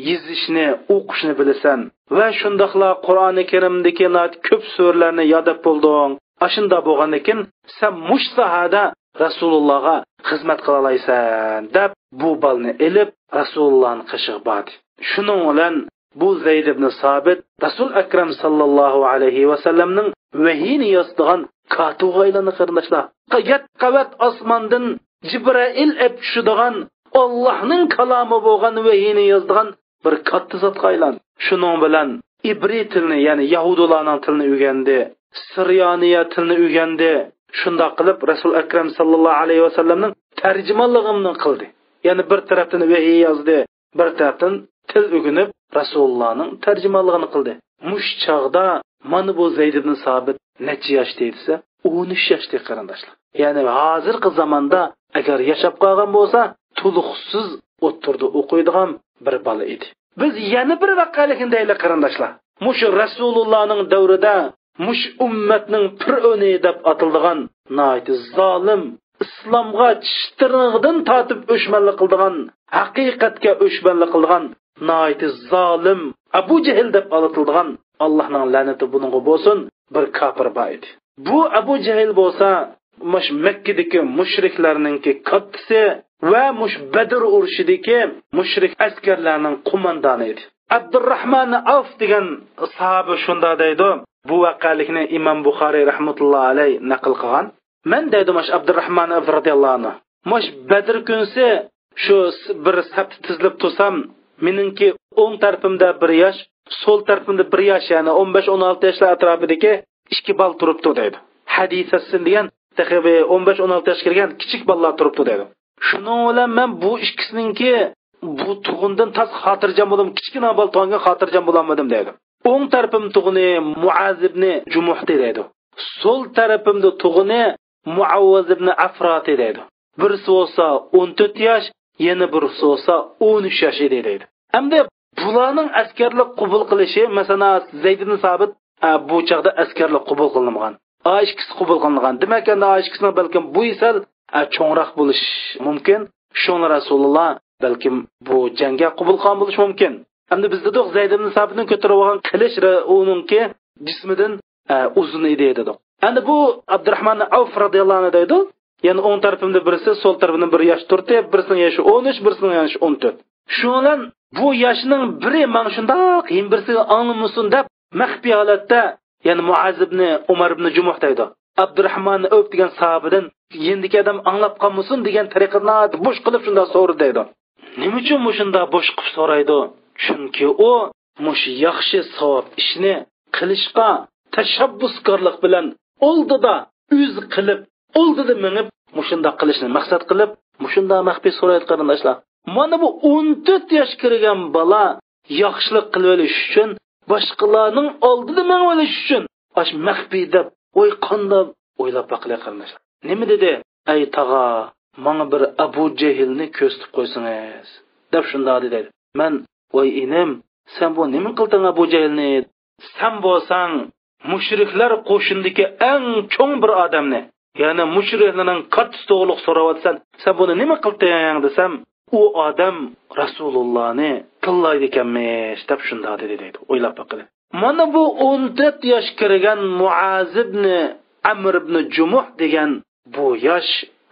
يېزىشنى، ئوقۇشنى بىلىسەن ۋە شۇنداقلا قۇرئانى كەرىمدىكى ناھايىتى كۆپ سۈرىلەرنى يادلاپ بولدۇڭ. ئاشۇنداق بولغاندىكىن سەن مۇشۇ ساھەدە رەسۇلۇللاغا خىزمەت قىلالايسەن» دەپ، بۇ بالىنى ئېلىپ رەسۇلۇللانىڭ قېشىغا باردى. شۇنىڭ بىلەن بۇ زەيد ئىبن سابىت رەسۇل ئەكرەم ساللاللاھۇ ئەلەيھى ۋەسەللەمنىڭ ۋەھىينى يازىدىغان كاتىپىغا ئايلاندى، قېرىنداشلار. يەتتە قەۋەت ئاسماندىن جىبرائىل ئەپ چۈشىدىغان، ئاللاھنىڭ كالامى بولغان ۋەھىينى يازىدىغان بىر كاتتا زاتقا ئايلاندى. شۇنىڭ بىلەن ئىبرىي تىلنى، يەنى يەھۇدىيلارنىڭ تىلىنى ئۆگەندى، سىريانىيە تىلىنى ئۆگەندى. شۇنداق قىلىپ رەسۇل ئەكرەم ساللاللاھۇ ئەلەيھى ۋەسەللەمنىڭ تەرجىمانلىقىنى قىلدى. يەنى بىر تەرەپتىن ۋەھىي يازدى، بىر تەرەپتىن تىل ئۆگىنىپ، رەسۇلۇللانىڭ تەرجىمانلىقىنى قىلدى. مۇشۇ چاغدا مانا بۇ زەيد ئىبن سابىت نەچچە ياشتا دېسە، ئون ئۈچ ياشتا، قېرىنداشلار. يەنى ھازىرقى زاماندا ئەگەر ياشاپ قالغان بولسا، تولۇقسىز ئوتتۇرىدا ئوقۇيدىغان بىر بالا ئىدى. بىز يەنە بىر ۋەقەلىكنى دەيلى، قېرىنداشلار. مۇشۇ رەسۇلۇللانىڭ دەۋرىدە مۇشۇ ئۈممەتنىڭ پىرئۆنى دەپ ئاتىلىدىغان ناھايىتى زالىم، ئىسلامغا چىش تىرنىقىدىن تارتىپ ئۆچمەنلىك قىلىدىغان، ھەقىقەتكە ئۆچمەنلىك قىلىدىغان ناھايىتى زالىم ئەبۇ جەھىل دەپ ئاتىلىدىغان، ئاللاھنىڭ لەنىتى بۇنىڭغا بولسۇن، بىر كاپىر بار ئىدى. بۇ ئەبۇ جەھىل بولسا مۇشۇ مەككىدىكى مۇشرىكلارنىڭكى كاتتىسى ۋە مۇشۇ بەدر ئۇرۇشىدىكى مۇشرىك ئەسكەرلەرنىڭ قوماندانى ئىدى. ئابدۇرراھمان ئەۋف دېگەن ساھابە شۇنداق دەيدۇ، بۇ ۋەقەلىكنى ئىمام بۇخارىي رەھمەتۇللا ئەلەي نەقىل قىلغان. مەن دەيدۇ مۇشۇ ئابدۇرراھمان ئەۋف رەزىياللاھۇ ئەنھۇ، مۇشۇ بەدر كۈنسى شۇ س-، بىر سەپتە تىزىلىپ تۇرسام، مېنىڭكى ئوڭ تەرىپىمدە بىر ياش، سول تەرىپىمدە بىر ياش، يەنى ئون بەش، ئون ئالتە ياشلار ئەتراپىدىكى ئىككى بالا تۇرۇپتۇ دەيدۇ. ھەدىسەسسىن دېگەن تېخى بىر ئون بەش، ئون ئالتە ياشقا كىرگەن كىچىك بالىلار تۇرۇپتۇ دەيدۇ. شۇنىڭ بىلەن مەن بۇ ئىككىسىنىڭكى بۇ تۇغىنىدىن تاس خاتىرجەم بولدۇم، كىچىككىنە بالا تۇغانغا خاتىرجەم بولالمىدىم دەيدۇ. ئوڭ تەرىپىم تۇغىنى مۇئاز ئىبنى جۇمۇھتى دەيدۇ. سول تەرىپىمدە تۇغىنى مۇئەۋۋەز ئىبنى ئەفراتى دەيدۇ. بىرسى بولسا ئون تۆت ياش، يەنە بىرسى بولسا ئون ئۈچ ياش ئىدى دەيدۇ. ئەمدى بۇلارنىڭ ئەسكەرلىك قوبۇل قىلىشى، مەسىلەن، زەيد ئىبن سابىت، ئە، بۇ چاغدا ئەسكەرلىك قوبۇل قىلىنمىغان. ئا ئىككىسى قوبۇل قىلىنغان. دېمەك، ئەمدى ئا ئىككىسىنىڭ بەلكىم بويى سەل، ئە، چوڭراق بولۇش مۇمكىن. شۇڭا رەسۇلۇللا بەلكىم بۇ جەڭگە قوبۇل قىلغان بولۇشى مۇمكىن. ئەمدى بىز دېدۇق، زەيد ئىبن سابىتنىڭ كۆتۈرۈپ ئالغان قىلىچ رە-، ئۇنىڭكى جىسمىدىن، ئە، ئۇزۇن ئىدى دېدۇق. ئەمدى بۇ ئابدۇراھمان ئاۋف رازىياللاھۇ ئەنھۇ دەيدۇ، يەنى ئوڭ تەرىپىمدە بىرسى، سول تەرىپىمدە بىر ياش تۇردى، بىرسىنىڭ يېشى ئون ئۈچ، بىرسىنىڭ يېشى ئون تۆت. شۇنىڭ بىلەن بۇ ياشنىڭ بىرى ماڭا شۇنداق ھېم بىرسىگە ئاڭلىمىسۇن دەپ، مەخپىي ھالەتتە، يەنى مۇئاز ئىبنى ئۇمار ئىبنى جۇمۇھ دەيدۇ، ئابدۇراھمان ئەۋپ دېگەن ساھابىدىن يېنىدىكى ئادەم ئاڭلاپ قالمىسۇن دېگەن تەرىقىدە ناھايىتى بوش قىلىپ شۇنداق سورىدى دەيدۇ. نېمە ئۈچۈن مۇشۇنداق بوش قىلىپ سورايدۇ؟ چۈنكى ئۇ مۇشۇ ياخشى ساۋاب ئىشنى قىلىشقا تەشەببۇسكارلىق بىلەن ئالدىدا ئۆزى قىلىپ، ئالدىدا مېڭىپ، مۇشۇنداق قىلىشنى مەقسەت قىلىپ، مۇشۇنداق مەخپىي سورايدۇ، قېرىنداشلار. مانا بۇ ئون تۆت ياش كىرگەن بالا ياخشىلىق قىلىۋېلىش ئۈچۈن، باشقىلارنىڭ ئالدىدا مېڭىۋېلىش ئۈچۈن، ئاش مەخپىي دەپ، ۋاي قانداق ئويلاپ باقىلى، قېرىنداشلار. نېمە دېدى؟ ئەي تاغا، ماڭا بىر ئەبۇ جەھىلنى كۆرسىتىپ قويسىڭىز، دەپ شۇنداق دېدى. مەن، ۋاي ئىنىم، سەن بۇ نېمە قىلدىڭ ئەبۇ جەھىلنى؟ سەن بولساڭ مۇشرىكلار قوشۇنىدىكى ئەڭ چوڭ بىر ئادەمنى، يەنى مۇشرىكلارنىڭ كاتتىسى توغرۇلۇق سوراۋاتىسەن، سەن بۇنى نېمە قىلدىڭ دېسەم، ئۇ ئادەم رەسۇلۇللانى تىللايدىكەنمىش دەپ شۇنداق دېدى دەيدۇ. ئويلاپ باقىلى. مانا بۇ ئون تۆت ياش كىرگەن مۇئاز ئىبنى ئەمر ئىبنى جۇمۇھ دېگەن بۇ ياش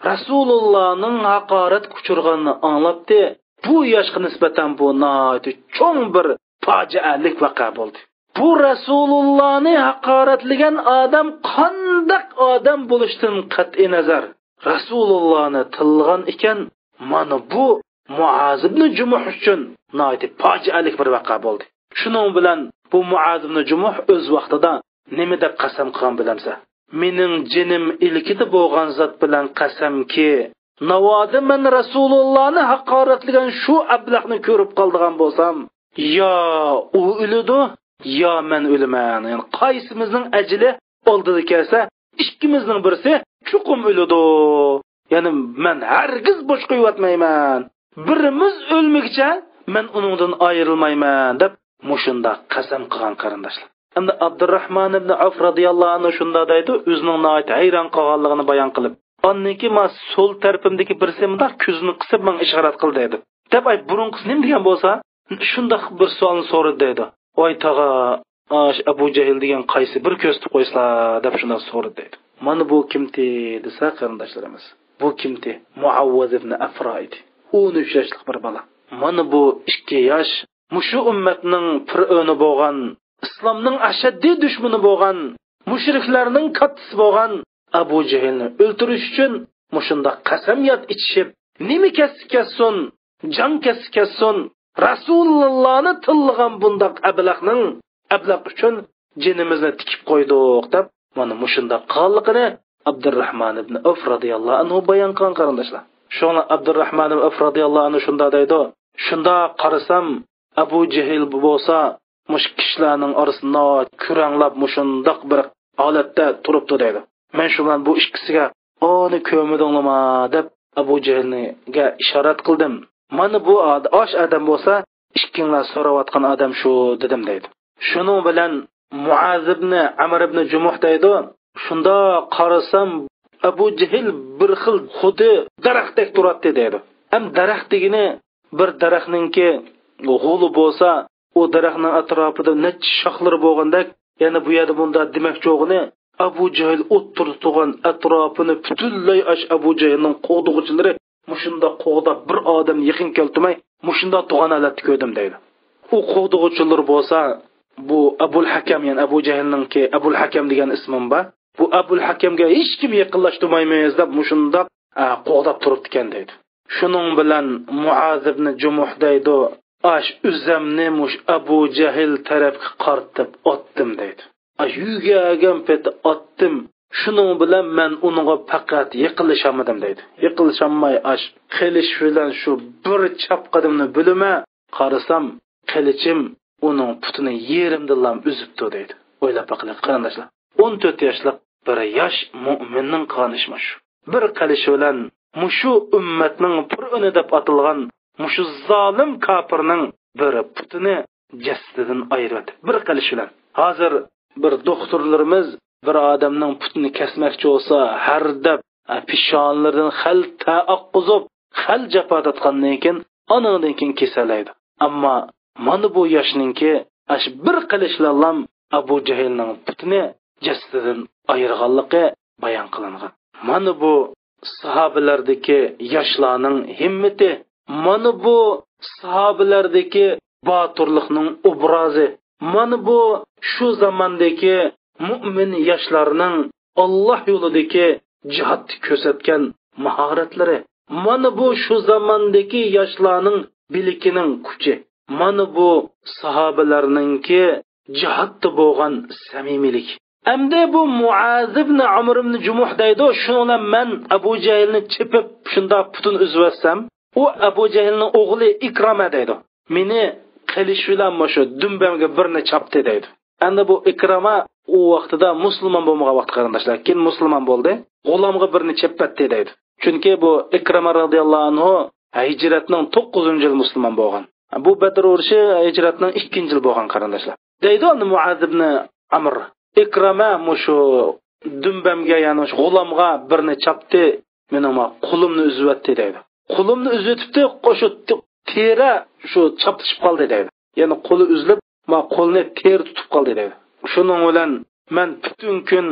رەسۇلۇللانىڭ ھاقارەتكە ئۇچرىغىنىنى ئاڭلاپتى. بۇ ياشقا نىسبەتەن بۇ ناھايىتى چوڭ بىر پاجىئەلىك ۋەقە بولدى. بۇ رەسۇلۇللانى ھاقارەتلىگەن ئادەم قانداق ئادەم بولۇشتىن قەتئىينەزەر، رەسۇلۇللانى تىللىغان ئىكەن، مانا بۇ مۇئاز ئىبنى جۇمۇھ ئۈچۈن ناھايىتى پاجىئەلىك بىر ۋەقە بولدى. شۇنىڭ بىلەن بۇ مۇئاز ئىبنى جۇمۇھ ئۆز ۋاقتىدا نېمە دەپ قەسەم قىلغان بىلەمسەن؟ مېنىڭ جېنىم ئىلكىدە بولغان زات بىلەن قەسەمكى، ناۋادا مەن رەسۇلۇللانى ھاقارەتلىگەن شۇ ئەبلەخنى كۆرۈپ قالىدىغان بولسام، يا ئۇ ئۆلىدۇ، يا مەن ئۆلىمەن. يەنى قايسىمىزنىڭ ئەجىلى ئالدىدا كەلسە، ئىككىمىزنىڭ بىرسى چوقۇم ئۆلىدۇ. يەنى مەن ھەرگىز بوش قويۇۋەتمەيمەن. بىرىمىز ئۆلمىگۈچە مەن ئۇنىڭدىن ئايرىلمايمەن، دەپ مۇشۇنداق قەسەم قىلغان، قېرىنداشلار. ئەمدى ئابدۇراھمان ئىبنى ئەۋف رازىياللاھۇ ئەنھۇ شۇنداق دەيدۇ، ئۆزىنىڭ ناھايىتى ھەيران قالغانلىقىنى بايان قىلىپ. ئاندىن كېيىن ما سول تەرىپىمدىكى بىرسى مۇنداق كۆزىنى قىسىپ ماڭا ئىشارەت قىلدى دەيدۇ. دەپ، ئاي، بۇرۇنقىسى نېمە دېگەن بولسا، شۇنداق بىر سوئالنى سورىدى دەيدۇ. ۋاي تاغا، ئاش ئەبۇ جەھىل دېگەن قايسى بىر كۆرسىتىپ قويسىلا، دەپ شۇنداق سورىدى دەيدۇ. مانا بۇ كىمتى دېسە، قېرىنداشلىرىمىز، بۇ كىمتى؟ مۇئەۋۋەز ئىبنى ئەفرا ئىدى. ئون ئۈچ ياشلىق بىر بالا. مانا بۇ ئىككى ياش مۇشۇ ئۈممەتنىڭ پىرئۆنى بولغان، ئىسلامنىڭ ئەشەددىي دۈشمىنى بولغان، مۇشرىكلارنىڭ كاتتىسى بولغان ئەبۇ جەھىلنى ئۆلتۈرۈش ئۈچۈن مۇشۇنداق قەسەمياد ئىچىشىپ، نېمە كەتسە كەتسۇن، جان كەتسە كەتسۇن، رەسۇلۇللانى تىللىغان بۇنداق ئەبلەخنىڭ، ئەبلەخ ئۈچۈن جېنىمىزنى تىكىپ قويدۇق، دەپ، مانا مۇشۇنداق قىلغانلىقىنى ئابدۇرراھمان ئىبنى ئەۋف رازىياللاھۇ ئەنھۇ بايان قىلغان، قېرىنداشلار. شۇڭا ئابدۇرراھمان ئىبنى ئەۋف رازىياللاھۇ ئەنھۇ شۇنداق دەيدۇ، شۇنداق قارىسام، ئەبۇ جەھىل بولسا مۇشۇ كىشىلەرنىڭ ئارىسىدا ناھايىتى كۆرەڭلەپ مۇشۇنداق بىر ھالەتتە تۇرۇپتۇ دەيدۇ. مەن شۇ بىلەن بۇ ئىككىسىگە، ئانى كۆرمىدىڭلىما دەپ ئەبۇ جەھىلگە ئىشارەت قىلدىم. مانا بۇ ئاد-، ئاش ئادەم بولسا ئىككىڭلار سوراۋاتقان ئادەم شۇ دېدىم دەيدۇ. شۇنىڭ بىلەن مۇئاز ئىبنى ئەمر ئىبنى جۇمۇھ دەيدۇ. شۇنداق قارىسام ئەبۇ جەھىل بىر خىل خۇددى دەرەختەك تۇراتتى دەيدۇ. ئەم دەرەخ دېگىنى بىر دەرەخنىڭكى غولى بولسا، ئۇ دەرەخنىڭ ئەتراپىدا نەچچە شاخلىرى بولغاندەك، يەنە بۇ يەردە مۇنداق دېمەكچى بولغىنى، ئەبۇ جەھىل ئوتتۇرىدا تۇرغان ئەتراپىنى پۈتۈنلەي ئاش ئەبۇ جەھىلنىڭ قوغدىغۇچىلىرى مۇشۇنداق قوغداپ، بىر ئادەم يېقىن كەلتۈرمەي، مۇشۇنداق تۇرغان ھالەتتە كۆردۈم دەيدۇ. ئۇ قوغدىغۇچىلىرى بولسا، بۇ ئەبۇل ھەكەم، يەنى ئەبۇ جەھىلنىڭكى ئەبۇل ھەكەم دېگەن ئىسمىم بار. بۇ ئەبۇل ھەكەمگە ھېچكىم يېقىنلاشتۇرمايمىز دەپ مۇشۇنداق، ئە، قوغداپ تۇرۇپتىكەن دەيدۇ. شۇنىڭ بىلەن مۇئاز ئىبنى جۇمۇھ دەيدۇ، ئاش ئۆزەمنى مۇش ئەبۇ جەھىل تەرەپكە قارىتىپ ئاتتىم دەيدۇ. ئاش يۈگۈرگەن پېتى ئاتتىم. شۇنىڭ بىلەن مەن ئۇنىڭغا پەقەت يېقىنلىشالمىدىم دەيدۇ. يېقىنلىشالماي ئاش قىلىچ بىلەن شۇ بىر چاپقىنىمنى بۆلىمە، قارىسام قىلىچىم ئۇنىڭ پۇتىنى يېرىمدىنلا ئۈزۈپتۇ دەيدۇ. ئويلاپ باقىلى قېرىنداشلار. ئون تۆت ياشلىق بىر ياش مۇئمىننىڭ قىلغان ئىشى مۇشۇ. بىر قىلىچ بىلەن مۇشۇ ئۈممەتنىڭ پىرئۆنى دەپ ئاتالغان مۇشۇ زالىم كاپىرنىڭ بىر پۇتىنى جەسىتىدىن ئايرىۋەتتى. بىر قىلىچ بىلەن. ھازىر بىر دوختۇرلىرىمىز بىر ئادەمنىڭ پۇتىنى كەسمەكچى بولسا، ھەر دەپ، پېشانىلىرىدىن خەل تەر ئاققۇزۇپ، خەل جاپا تارتقاندىن كېيىن، ئانىڭدىن كېيىن كېسەللەيدۇ. ئەمما مانا بۇ ياشنىڭكى ئاشۇ بىر قىلىچلالام ئەبۇ جەھىلنىڭ پۇتىنى جەسىتىدىن ئايرىغانلىقى بايان قىلىنغان. مانا بۇ ساھابىلەردىكى ياشلارنىڭ ھىممىتى، مانا بۇ ساھابىلەردىكى باتۇرلۇقنىڭ ئوبرازى، مانا بۇ شۇ زاماندىكى مۇئمىن ياشلارنىڭ ئاللاھ يولىدىكى جىھادتا كۆرسەتكەن ماھارەتلىرى، مانا بۇ شۇ زاماندىكى ياشلارنىڭ بىلىكىنىڭ كۈچى، مانا بۇ ساھابىلەرنىڭكى جىھادتا بولغان سەمىمىيلىك. ئەمدى بۇ مۇئاز ئىبن ئامر ئىبن جۇمۇھ دەيدۇ، شۇنىڭ بىلەن مەن ئەبۇ جەھىلنى چېپىپ، شۇنداق پۇتىنى ئۈزۈۋەتسەم، ئۇ ئەبۇ جەھىلنىڭ ئوغلى ئىكرامە دەيدۇ، مېنى قىلىچ بىلەن مۇشۇ دۈمبەمگە بىرنى چاپتى دەيدۇ. ئەمدى بۇ ئىكرامە ئۇ ۋاقتىدا مۇسۇلمان بولمىغان ۋاقتى، قېرىنداشلار، كېيىن مۇسۇلمان بولدى. غۇلامغا بىرنى چېپىۋەتتى دەيدۇ. چۈنكى بۇ ئىكرامە رازىياللاھۇ ئەنھۇ ھىجرەتنىڭ توققۇزىنچى يىلى مۇسۇلمان بولغان. بۇ بەدر ئۇرۇشى ھىجرەتنىڭ ئىككىنچى يىلى بولغان، قېرىنداشلار. دەيدۇ ئەمدى مۇئاز ئىبنى ئامر، ئىكرامە مۇشۇ دۈمبەمگە، يەنى مۇشۇ غۇلامغا بىرنى چاپتى، مېنىڭ ما قولۇمنى ئۈزۈۋەتتى دەيدۇ. قولۇمنى ئۈزۈۋېتىپتۇ، شۇ تېرە شۇ چاپلىشىپ قالدى دەيدۇ. يەنى قولى ئۈزۈلۈپ، ما قولنى تېرە تۇتۇپ قالدى دەيدۇ. شۇنىڭ بىلەن مەن پۈتۈن كۈن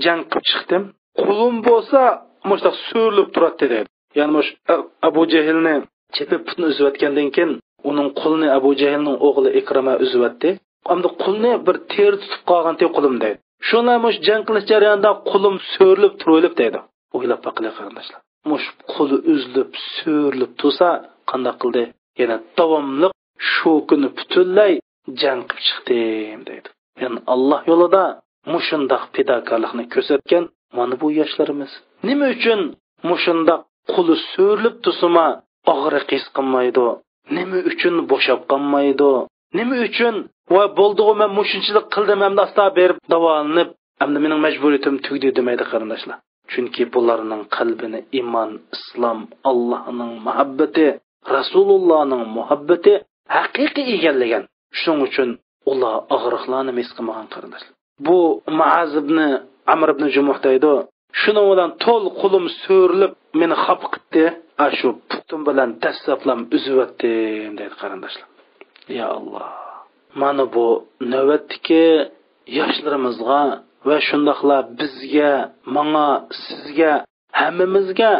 جەڭ قىلىپ چىقتىم. قولۇم بولسا مۇشۇنداق سۆرۈلۈپ تۇراتتى دەيدۇ. يەنى مۇشۇ ئە-، ئەبۇ جەھىلنى چېپىپ پۇتىنى ئۈزۈۋەتكەندىن كېيىن ئۇنىڭ قولىنى، ئەبۇ جەھىلنىڭ ئوغلى ئىكرىمە ئۈزۈۋەتتى. ئەمدى قولنى بىر تېرە تۇتۇپ قالغانتى قولۇم دەيدۇ. شۇنىڭ بىلەن مۇشۇ جەڭ قىلىش جەريانىدا قولۇم سۆرۈلۈپ تۇرۇۋېلىپ دەيدۇ. ئويلاپ باقىلى، قېرىنداشلار. مۇشۇ قولى ئۈزۈلۈپ، سۆرۈلۈپ تۇرسا قانداق قىلدى؟ يەنە داۋاملىق شۇ كۈنى پۈتۈنلەي جەڭ قىلىپ چىقتىم دەيدۇ. يەنى ئاللاھ يولىدا مۇشۇنداق پىداكارلىقنى كۆرسەتكەن مانا بۇ ياشلىرىمىز. نېمە ئۈچۈن مۇشۇنداق قولى سۆرۈلۈپ تۇرسىمۇ ئاغرىق ھېس قىلمايدۇ؟ نېمە ئۈچۈن بوشاپ قالمايدۇ؟ نېمە ئۈچۈن، ۋاي بولدىغۇ، مەن مۇشۇنچىلىك قىلدىم، ئەمدى ئاستا بېرىپ داۋالىنىپ، ئەمدى مېنىڭ مەجبۇرىيىتىم تۈگىدى دېمەيدۇ، قېرىنداشلار. چۈنكى بۇلارنىڭ قەلبىنى ئىمان، ئىسلام، ئاللاھنىڭ مۇھەببىتى، رەسۇلۇللانىڭ مۇھەببىتى ھەقىقىي ئىگىلىگەن. شۇنىڭ ئۈچۈن ئۇلار ئاغرىقلارنى ھېس قىلمىغان، قېرىنداشلار. بۇ مۇئاز ئىبنى ئەمر ئىبنى جۇمۇھ دەيدۇ. شۇنىڭ بىلەن تول قولۇم سۆرۈلۈپ، مېنى خاپا قىپتى. ئاشۇ پۇتۇم بىلەن دەسسەپلام ئۈزۈۋەتتىم دەيدۇ، قېرىنداشلار. يا ئاللاھ. مانا بۇ نۆۋەتتىكى ياشلىرىمىزغا ۋە شۇنداقلا بىزگە، ماڭا، سىزگە، ھەممىمىزگە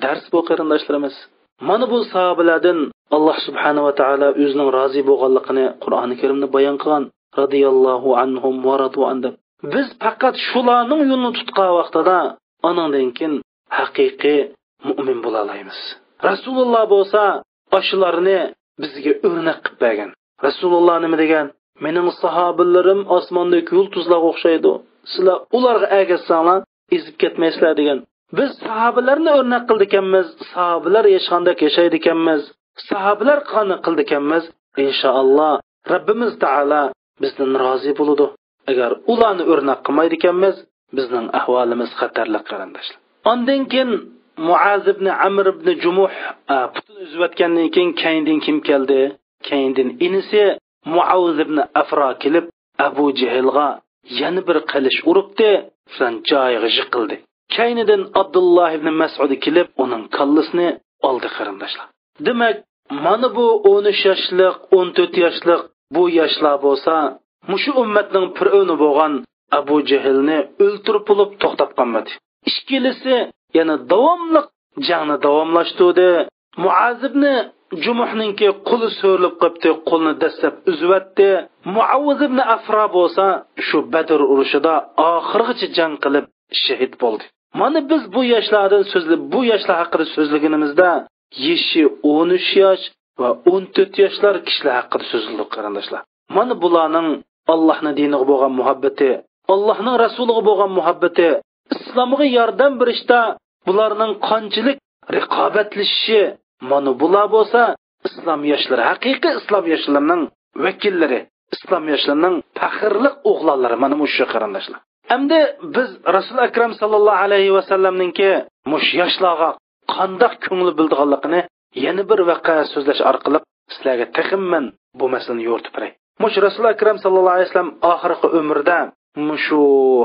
دەرس بۇ، قېرىنداشلىرىمىز. مانا بۇ ساھابىلەردىن ئاللاھ سۇبھانەھۇ ۋە تائالا ئۆزىنىڭ رازى بولغانلىقىنى قۇرئانى كەرىمدە بايان قىلغان. رازىياللاھۇ ئەنھۇم ۋە رەزۇ ئەن دەپ. بىز پەقەت شۇلارنىڭ يولىنى تۇتقان ۋاقتىدا ئانىڭدىن كېيىن ھەقىقىي مۇئمىن بولالايمىز. رەسۇلۇللاھ بولسا ئاشۇلارنى بىزگە ئۆرنەك قىلىپ بەرگەن. رەسۇلۇللاھ نېمە دېگەن؟ مېنىڭ ساھابىلىرىم ئاسماندىكى يۇلتۇزلارغا ئوخشايدۇ. سىلەر ئۇلارغا ئەگەشسەڭلار، ئېزىپ كەتمەيسىلەر دېگەن. بىز ساھابىلەرنى ئۆرنەك قىلىدىكەنمىز، ساھابىلەر ياشىغاندەك ياشايدىكەنمىز، ساھابىلەر قىلغاننى قىلىدىكەنمىز، ئىنشائاللا، رەببىمىز تائالا بىزدىن رازى بولىدۇ. ئەگەر ئۇلارنى ئۆرنەك قىلمايدىكەنمىز، بىزنىڭ ئەھۋالىمىز خەتەرلىك، قېرىنداشلار. ئاندىن كېيىن مۇئاز ئىبنى ئەمر ئىبنى جۇمۇھ، ئە، پۇتىنى ئۈزۈۋەتكەندىن كېيىن، كەينىدىن كىم كەلدى؟ كەينىدىن ئىنىسى مۇئاۋىز ئىبنى ئەفرا كېلىپ، ئەبۇ جېھىلغا يەنە بىر قىلىچ ئۇرۇپتى، شۇلار جايىغا يىقىلدى. كەينىدىن ئابدۇللا ئىبنى مەسئۇد كېلىپ، ئۇنىڭ كاللىسىنى ئالدى، قېرىنداشلار. دېمەك، مانا بۇ ئون ئۈچ ياشلىق، ئون تۆت ياشلىق بۇ ياشلار بولسا، مۇشۇ ئۈممەتنىڭ پىرئەۋنى بولغان ئەبۇ جېھىلنى ئۆلتۈرۈپ بولۇپ توختاپ قالمىدى. ئىككىلىسى يەنە داۋاملىق جەڭنى داۋاملاشتۇردى. مۇئاز ئىبنى جۇمۇھنىڭكى قولى سۆرۈلۈپ قاپتۇ، قولىنى دەسسەپ ئۈزۈۋەتتى. مۇئاۋىز ئىبنى ئەفرا بولسا شۇ بەدر ئۇرۇشىدا ئاخىرغىچە جەڭ قىلىپ شېھىت بولدى. مانا بىز بۇ ياشلاردىن سۆزلەپ، بۇ ياشلار ھەققىدە سۆزلىگىنىمىزدە، يېشى ئون ئۈچ ياش ۋە ئون تۆت ياشلار كىشىلەر ھەققىدە سۆزلىدۇق، قېرىنداشلار. مانا بۇلارنىڭ ئاللاھنىڭ دىنىغا بولغان مۇھەببىتى، ئاللاھنىڭ رەسۇلىغا بولغان مۇھەببىتى، ئىسلامغا ياردەم بېرىشتا بۇلارنىڭ قانچىلىك رىقابەتلىشىشى، مانا بۇلار بولسا ئىسلام ياشلىرى، ھەقىقىي ئىسلام ياشلىرىنىڭ ۋەكىللىرى، ئىسلام ياشلىرىنىڭ پەخىرلىق ئوغلانلىرى، مانا مۇشۇ، قېرىنداشلار. ئەمدى بىز رەسۇل ئەكرەم ساللاللاھۇ ئەلەيھى ۋەسەللەمنىڭكى مۇشۇ ياشلارغا قانداق كۆڭۈل بۆلىدىغانلىقىنى يەنە بىر ۋەقە سۆزلەش ئارقىلىق سىلەرگە تېخىمۇ مەن بۇ مەسىلىنى يورۇتۇپ بېرەي. مۇشۇ رەسۇل ئەكرەم ساللاللاھۇ ئەلەيھى ۋەسەللەم ئاخىرقى ئۆمرىدە مۇشۇ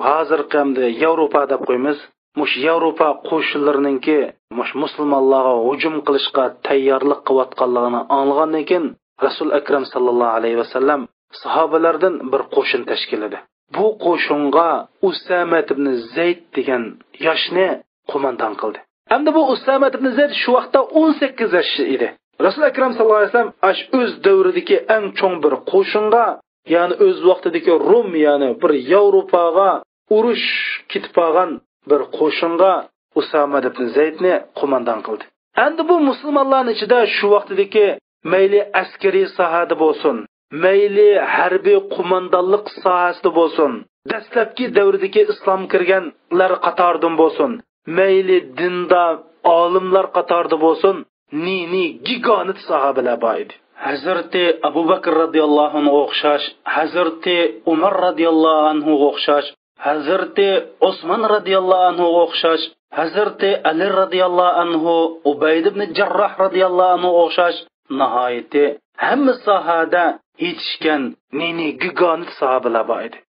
ھازىرقى ئەمدى ياۋروپا دەپ قويىمىز، مۇشۇ ياۋروپا قوشۇنلىرىنىڭكى مۇشۇ مۇسۇلمانلارغا ھۇجۇم قىلىشقا تەييارلىق قىلىۋاتقانلىقىنى ئاڭلىغاندىن كېيىن، رەسۇل ئەكرەم ساللاللاھۇ ئەلەيھى ۋەسەللەم ساھابىلەردىن بىر قوشۇن تەشكىللىدى. بۇ قوشۇنغا ئۇسامە ئىبن زەيد دېگەن ياشنى قوماندان قىلدى. ئەمدى بۇ ئۇسامە ئىبن زەيد شۇ ۋاقىتتا ئون سەككىز ياش ئىدى. رەسۇل ئەكرەم ساللاللاھۇ ئەلەيھى ۋەسەللەم ئاش ئۆز دەۋرىدىكى ئەڭ چوڭ بىر قوشۇنغا، يەنى ئۆز ۋاقتىدىكى روم، يەنى بىر ياۋروپاغا ئۇرۇش كېتىپ قالغان بىر قوشۇنغا ئۇسامە ئىبن زەيدنى قوماندان قىلدى. ئەمدى بۇ مۇسۇلمانلارنىڭ ئىچىدە شۇ ۋاقتىدىكى مەيلى ئەسكىرىي ساھەدە بولسۇن، مەيلى ھەربىي قوماندانلىق ساھەسىدە بولسۇن، دەسلەپكى دەۋردىكى ئىسلام كىرگەنلەر قاتارىدىن بولسۇن، مەيلى دىندار ئالىملار قاتارىدا بولسۇن، نى نى گىگانت ساھابىلەر بار ئىدى. ھەزرىتى ئەبۇ بەكىر رەزىياللاھۇ ئەنھۇغا ئوخشاش، ھەزرىتى ئۆمەر رەزىياللاھۇ ئەنھۇغا ئوخشاش، ھەزرىتى ئوسمان رەزىياللاھۇ ئەنھۇغا ئوخشاش، ھەزرىتى ئەلى رەزىياللاھۇ ئەنھۇ، ئۇبەيدە ئىبنى جەرراھ رەزىياللاھۇ ئەنھۇغا ئوخشاش ناھايىتى ھەممە ساھەدە يېتىشكەن نى نى گىگانت ساھابىلەر بار ئىدى.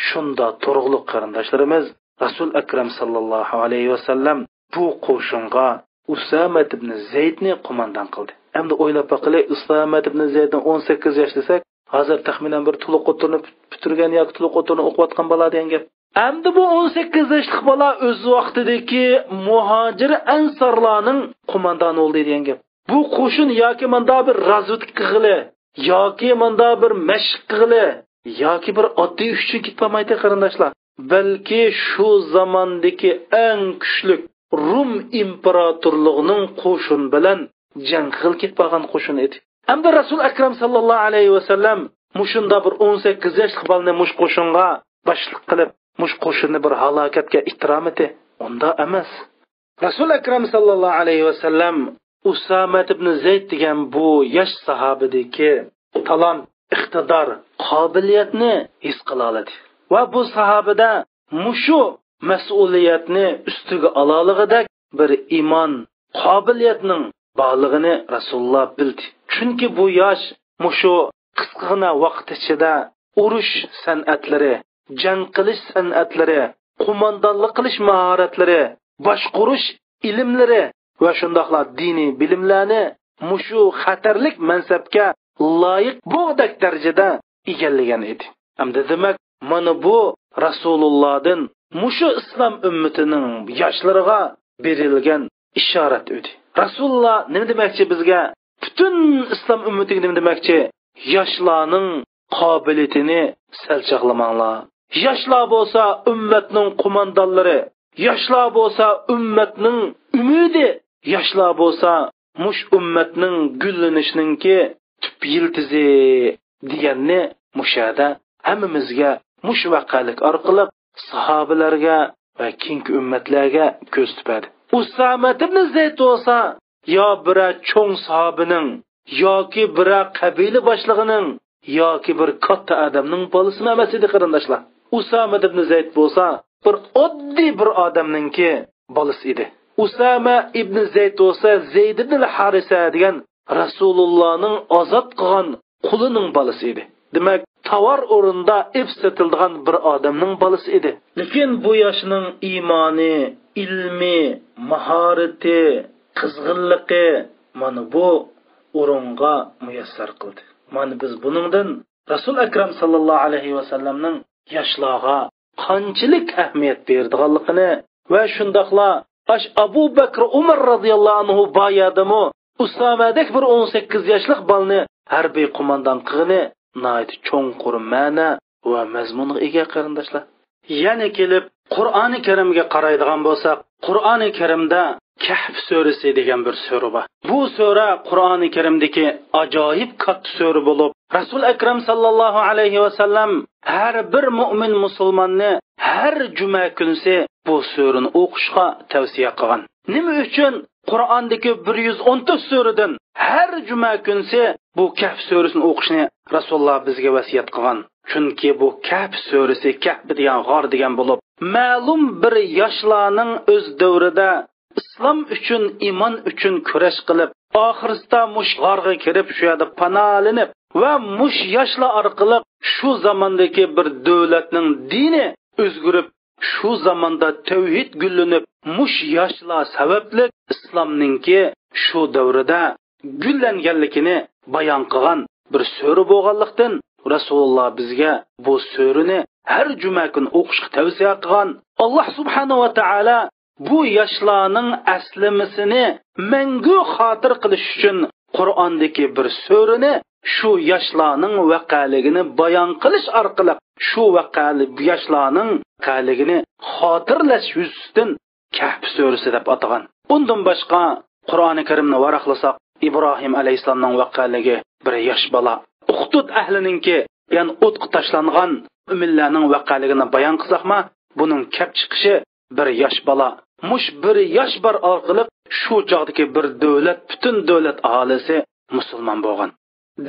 شۇندا تۇرۇقلۇق قېرىنداشلىرىمىز رەسۇل ئەكرەم ساللاللاھۇ ئەلەيھى ۋەسەللەم بۇ قوشۇنغا ئۇسامە ئىبن زەيدنى قوماندان قىلدى. ئەمدى ئويلاپ باقىلى، ئۇسامە ئىبن زەيدنى ئون سەككىز ياش دېسەك، ھازىر تەخمىنەن بىر تولۇق ئوتتۇرىنى پۈتتۈرگەن ياكى تولۇق ئوتتۇرىنى ئوقۇۋاتقان بالا دېگەن گەپ. ئەمدى بۇ ئون سەككىز ياشلىق بالا ئۆز ۋاقتىدىكى مۇھاجىر ئەنسارلارنىڭ قوماندانى بولدى دېگەن گەپ. بۇ قوشۇن ياكى ماندا بىر رازۋېدكا قىلغىلى، ياكى ماندا بىر مەشىق قىلغىلى، ياكى بىر ئاددىي ئىش ئۈچۈن كېتىپ بارمايتتى، قېرىنداشلار. بەلكى شۇ زاماندىكى ئەڭ كۈچلۈك روم ئىمپېراتورلۇقىنىڭ قوشۇن بىلەن جەڭ قىلىپ كېتىپ بارغان قوشۇن ئىدى. ئەمدى رەسۇل ئەكرەم ساللاللاھۇ ئەلەيھى ۋەسەللەم مۇشۇنداق بىر ئون سەككىز ياشلىق بالىنى مۇشۇ قوشۇنغا باشلىق قىلىپ، مۇشۇ قوشۇننى بىر ھالاكەتكە ئىتتىرامىتى؟ ئۇنداق ئەمەس. رەسۇل ئەكرەم ساللاللاھۇ ئەلەيھى ۋەسەللەم ئۇسامە ئىبن زەيد دېگەن بۇ ياش ساھابىدىكى تالانت، ئىقتىدار، قابىلىيەتنى ھېس قىلالىدى ۋە بۇ ساھابىدە مۇشۇ مەسئۇلىيەتنى ئۈستىگە ئالالىغۇدەك بىر ئىمان، قابىلىيەتنىڭ بارلىقىنى رەسۇلۇللا بىلدى. چۈنكى بۇ ياش مۇشۇ قىسقىغىنا ۋاقىت ئىچىدە ئۇرۇش سەنئەتلىرى، جەڭ قىلىش سەنئەتلىرى، قوماندانلىق قىلىش ماھارەتلىرى، باشقۇرۇش ئىلىملىرى ۋە شۇنداقلا دىنىي بىلىملەرنى مۇشۇ خەتەرلىك مەنسەپكە لايىق بولغۇدەك دەرىجىدە ئىگىلىگەن ئىدى. ئەمدى دېمەك، مانا بۇ رەسۇلۇللادىن مۇشۇ ئىسلام ئۈممىتىنىڭ ياشلىرىغا بېرىلگەن ئىشارەت ئىدى. رەسۇلۇللا نېمە دېمەكچى بىزگە؟ پۈتۈن ئىسلام ئۈممىتىگە نېمە دېمەكچى؟ ياشلارنىڭ قابىلىيىتىنى سەل چاغلىماڭلار. ياشلار بولسا ئۈممەتنىڭ قوماندانلىرى، ياشلار بولسا ئۈممەتنىڭ ئۈمىدى، ياشلار بولسا مۇش ئۈممەتنىڭ گۈللىنىشىنىڭكى تۈپ يىلتىزى دېگەننى مۇشۇ يەردە ھەممىمىزگە مۇشۇ ۋەقەلىك ئارقىلىق ساھابىلەرگە ۋە كېيىنكى ئۈممەتلەرگە كۆرسىتىپ بەردى. ئۇسامە ئىبن زەيد بولسا يا بىرەر چوڭ ساھابىنىڭ ياكى بىرەر قەبىلە باشلىقىنىڭ ياكى بىر كاتتا ئادەمنىڭ بالىسىمۇ ئەمەس ئىدى، قېرىنداشلار. ئۇسامە ئىبن زەيد بولسا بىر ئاددىي بىر ئادەمنىڭكى بالىسى ئىدى. ئۇسامە ئىبن زەيد بولسا زەيد ئىبن ھارىسە دېگەن رەسۇلۇللانىڭ ئازاد قىلغان قۇلىنىڭ بالىسى ئىدى. دېمەك، تاۋار ئورنىدا ئېپ سېتىلىدىغان بىر ئادەمنىڭ بالىسى ئىدى. لېكىن بۇ ياشنىڭ ئىمانى، ئىلمى، ماھارىتى، قىزغىنلىقى مانا بۇ ئورۇنغا مۇيەسسەر قىلدى. مانا بىز بۇنىڭدىن رەسۇل ئەكرەم ساللاللاھۇ ئەلەيھى ۋەسەللەمنىڭ ياشلارغا قانچىلىك ئەھمىيەت بېرىدىغانلىقىنى ۋە شۇنداقلا ئاش ئەبۇ بەكرى ئۆمەر رازىياللاھۇ ئەنھۇ بار يەردىمۇ ئۇسامەدەك بىر ئون سەككىز ياشلىق بالىنى ھەربىي قوماندان قىلغىنى ناھايىتى چوڭقۇر مەنە ۋە مەزمۇنغا ئىگە، قېرىنداشلار. يەنە كېلىپ قۇرئانى كەرىمگە قارايدىغان بولساق، قۇرئانى كەرىمدە كەھف سۈرىسى دېگەن بىر سۈرە بار. بۇ سۈرە قۇرئانى كەرىمدىكى ئاجايىپ كاتتا سۈرە بولۇپ، رەسۇل ئەكرەم ساللاللاھۇ ئەلەيھى ۋەسەللەم ھەر بىر مۇئمىن مۇسۇلماننى ھەر جۈمە كۈنسى بۇ سۈرىنى ئوقۇشقا تەۋسىيە قىلغان. نېمە ئۈچۈن قۇرئاندىكى بىر يۈز ئون تۆت سۈرىدىن ھەر جۈمە كۈنسى بۇ كەھف سۈرىسىنى ئوقۇشنى رەسۇلۇللا بىزگە ۋەسىيەت قىلغان؟ چۈنكى بۇ كەھف سۈرىسى، كەھف دېگەن غار دېگەن بولۇپ، مەلۇم بىر ياشلارنىڭ ئۆز دەۋرىدە ئىسلام ئۈچۈن، ئىمان ئۈچۈن كۈرەش قىلىپ، ئاخىرسىدا مۇش غارغا كىرىپ، شۇ يەردە پاناھلىنىپ ۋە مۇش ياشلار ئارقىلىق شۇ زاماندىكى بىر دۆلەتنىڭ دىنى ئۆزگىرىپ، شۇ زاماندا تەۋھىد گۈللىنىپ، مۇش ياشلار سەۋەبلىك ئىسلامنىڭكى شۇ دەۋرىدە گۈللەنگەنلىكىنى بايان قىلغان بىر سۈرە بولغانلىقتىن، رەسۇلۇللا بىزگە بۇ سۈرىنى ھەر جۈمە كۈنى ئوقۇشقا تەۋسىيە قىلغان. ئاللا سۇبھانەھۇ ۋە تائالا بۇ ياشلارنىڭ ئەسلىمىسىنى مەڭگۈ خاتىرە قىلىش ئۈچۈن قۇرئاندىكى بىر سۈرىنى شۇ ياشلارنىڭ ۋەقەلىكىنى بايان قىلىش ئارقىلىق، شۇ ۋەقەلىك ياشلارنىڭ ۋەقەلىكىنى خاتىرىلەش يۈزىسىدىن كەھپ سۈرىسى دەپ ئاتىغان. ئۇندىن باشقا، قۇرئانى كەرىمنى ۋاراقلىساق، ئىبراھىم ئەلەيھىسسالامنىڭ ۋەقەلىكى، بىر ياش بالا. ئۇخدۇد ئەھلىنىڭكى، يەنى ئوتقا تاشلانغان مۆمىنلەرنىڭ ۋەقەلىكىنى بايان قىلساقما، بۇنىڭ كەپ چىقىشى بىر ياش بالا. مۇش بىر ياش بار ئارقىلىق شۇ چاغدىكى بىر دۆلەت، پۈتۈن دۆلەت ئاھالىسى مۇسۇلمان بولغان.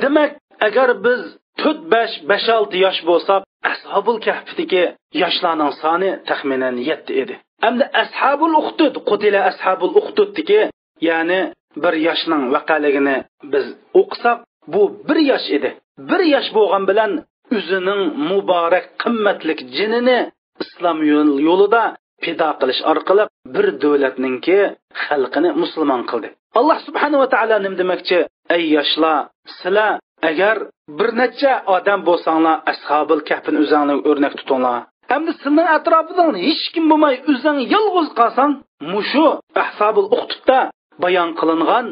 دېمەك، ئەگەر بىز تۆت، بەش، بەش، ئالتە ياش بولساق، ئەسھابۇل كەھپتىكى ياشلارنىڭ سانى تەخمىنەن يەتتە ئىدى. ئەمدى ئەسھابۇل ئۇخدۇد، قۇتىلە ئەسھابۇل ئۇخدۇدتىكى، يەنى بىر ياشنىڭ ۋەقەلىكىنى بىز ئوقۇساق، بۇ بىر ياش ئىدى. بىر ياش بولغان بىلەن ئۆزىنىڭ مۇبارەك قىممەتلىك جېنىنى ئىسلام يول-، يولىدا پىدا قىلىش ئارقىلىق بىر دۆلەتنىڭكى خەلقىنى مۇسۇلمان قىلدى. ئاللا سۇبھانەھۇ ۋە تائالا نېمە دېمەكچى؟ ئەي ياشلار، سىلەر ئەگەر بىر نەچچە ئادەم بولساڭلار، ئەسھابىل كەھپىنى ئۆزەڭلارگە ئۆرنەك تۇتۇڭلار. ئەمدى سېنىڭ ئەتراپىڭدا ھېچكىم بولماي، ئۆزۈڭ يالغۇز قالساڭ، مۇشۇ ئەسھابىل ئۇخدۇدتا بايان قىلىنغان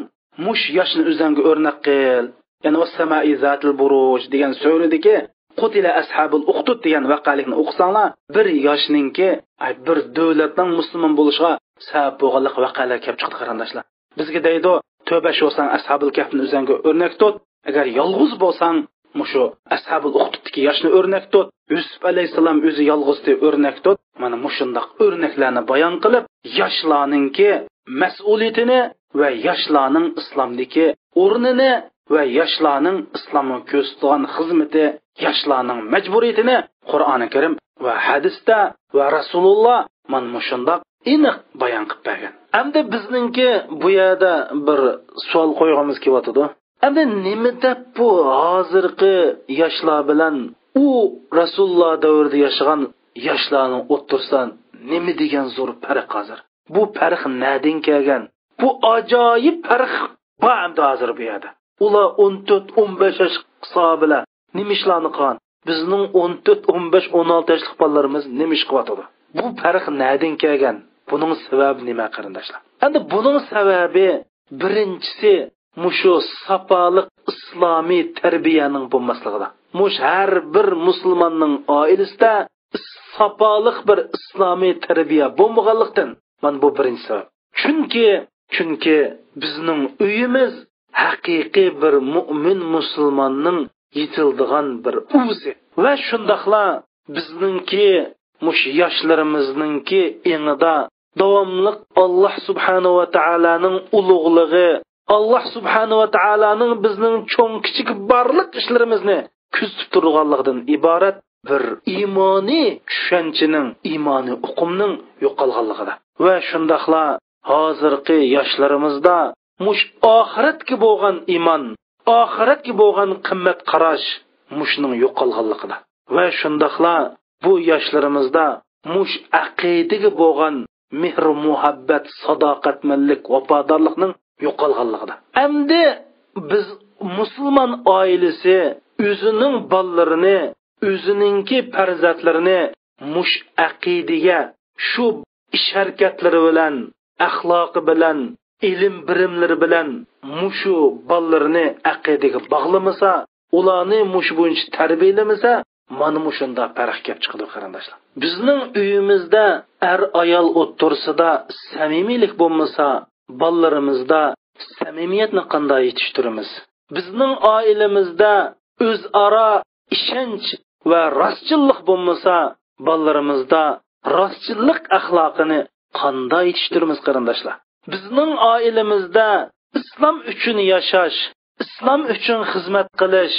مۇشۇ ياشنى ئۆزۈڭگە ئۆرنەك قىل. يەنى «ۋەسسەمائى زاتىل بۇرۇج» دېگەن سۈرىدىكى «قۇتىلە ئەسھابۇل ئۇخدۇد» دېگەن ۋەقەلىكنى ئوقۇساڭلار، بىر ياشنىڭكى، ئاي، بىر دۆلەتنىڭ مۇسۇلمان بولۇشىغا سەۋەب بولغانلىق ۋەقەلەر كەپ چىقتى، قېرىنداشلار. بىزگە دەيدۇ، تۆت، بەش بولساڭ ئەسھابۇل كەھپنى ئۆزۈڭگە ئۆرنەك تۇت. ئەگەر يالغۇز بولساڭ، مۇشۇ ئەسھابۇل ئۇخدۇدتىكى ياشنى ئۆرنەك تۇت. يۈسۈپ ئەلەيھىسسالام ئۆزى يالغۇزدى، ئۆرنەك تۇت. مانا مۇشۇنداق ئۆرنەكلەرنى بايان قىلىپ، ياشلارنىڭكى مەسئۇلىيىتىنى ۋە ياشلارنىڭ ئىسلامدىكى ئورنىنى ۋە ياشلارنىڭ ئىسلامغا كۆرسىتىدىغان خىزمىتى، ياشلارنىڭ مەجبۇرىيىتىنى قۇرئانى كەرىم ۋە ھەدىستە ۋە رەسۇلۇللا مانا مۇشۇنداق ئېنىق بايان قىلىپ بەرگەن. ئەمدى بىزنىڭكى بۇ يەردە بىر سوئال قويغۇمىز كېلىۋاتىدۇ. ئەمدى نېمە دەپ بۇ ھازىرقى ياشلار بىلەن ئۇ رەسۇلۇللا دەۋرىدە ياشىغان ياشلارنىڭ ئوتتۇرىسىدا نېمە دېگەن زور پەرق ھازىر؟ بۇ پەرق نەدىن كەلگەن؟ بۇ ئاجايىپ پەرق بار ئەمدى ھازىر بۇ يەردە. ئۇلار ئون تۆت، ئون بەش ياشلىق ساھابىلەر نېمە ئىشلارنى قىلغان؟ بىزنىڭ ئون تۆت، ئون بەش، ئون ئالتە ياشلىق بالىلىرىمىز نېمە ئىش قىلىۋاتىدۇ؟ بۇ پەرق نەدىن كەلگەن؟ بۇنىڭ سەۋەبى نېمە، قېرىنداشلار؟ ئەمدى بۇنىڭ سەۋەبى بىرىنچىسى، مۇشۇ ساپالىق ئىسلامىي تەربىيەنىڭ بولماسلىقىدا. مۇش ھەر بىر مۇسۇلماننىڭ ئائىلىسىدە ساپالىق بىر ئىسلامىي تەربىيە بولمىغانلىقتىن، مانا بۇ بىرىنچى سەۋەب. چۈنكى، چۈنكى بىزنىڭ ئۆيىمىز ھەقىقىي بىر مۇئمىن مۇسۇلماننىڭ يېتىلىدىغان بىر ئۇۋىسى. ۋە شۇنداقلا بىزنىڭكى، مۇشۇ ياشلىرىمىزنىڭكى ئېڭىدا داۋاملىق ئاللا سۇبھانەھۇ ۋە تائالانىڭ ئۇلۇغلۇقى، ئاللا سۇبھانەھۇ ۋە تائالانىڭ بىزنىڭ چوڭ كىچىك بارلىق ئىشلىرىمىزنى كۆزىتىپ تۇرىدىغانلىقىدىن ئىبارەت بىر ئىمانىي چۈشەنچىنىڭ، ئىمانىي ئۇقۇمنىڭ يوقالغانلىقىدا. ۋە شۇنداقلا ھازىرقى ياشلىرىمىزدا مۇشۇ ئاخىرەتكە بولغان ئىمان، ئاخىرەتكە بولغان قىممەت قاراش مۇشۇنىڭ يوقالغانلىقىدا. ۋە شۇنداقلا بۇ ياشلىرىمىزدا مۇشۇ ئەقىدىگە بولغان مېھىر-مۇھەببەت، ساداقەتمەنلىك، ۋاپادارلىقنىڭ يوقالغانلىقىدا. ئەمدى بىز مۇسۇلمان ئائىلىسى ئۆزىنىڭ بالىلىرىنى، ئۆزىنىڭكى پەرزەنتلىرىنى مۇشۇ ئەقىدىگە، شۇ ئىش-ھەرىكەتلىرى بىلەن، ئەخلاقى بىلەن، ئىلىم-بىلىملىرى بىلەن مۇشۇ بالىلىرىنى ئەقىدىگە باغلىمىسا، ئۇلارنى مۇشۇ بويىچە تەربىيەلىمىسە، مانا مۇشۇنداق پەرق كەپ چىقىدۇ، قېرىنداشلار. بىزنىڭ ئۆيىمىزدە ئەر-ئايال ئوتتۇرىسىدا سەمىمىيلىك بولمىسا، بالىلىرىمىزدا سەمىمىيەتنى قانداق يېتىشتۈرىمىز؟ بىزنىڭ ئائىلىمىزدە ئۆزئارا ئىشەنچ ۋە راستچىللىق بولمىسا، بالىلىرىمىزدا راستچىللىق ئەخلاقىنى قانداق يېتىشتۈرىمىز، قېرىنداشلار؟ بىزنىڭ ئائىلىمىزدە ئىسلام ئۈچۈن ياشاش، ئىسلام ئۈچۈن خىزمەت قىلىش،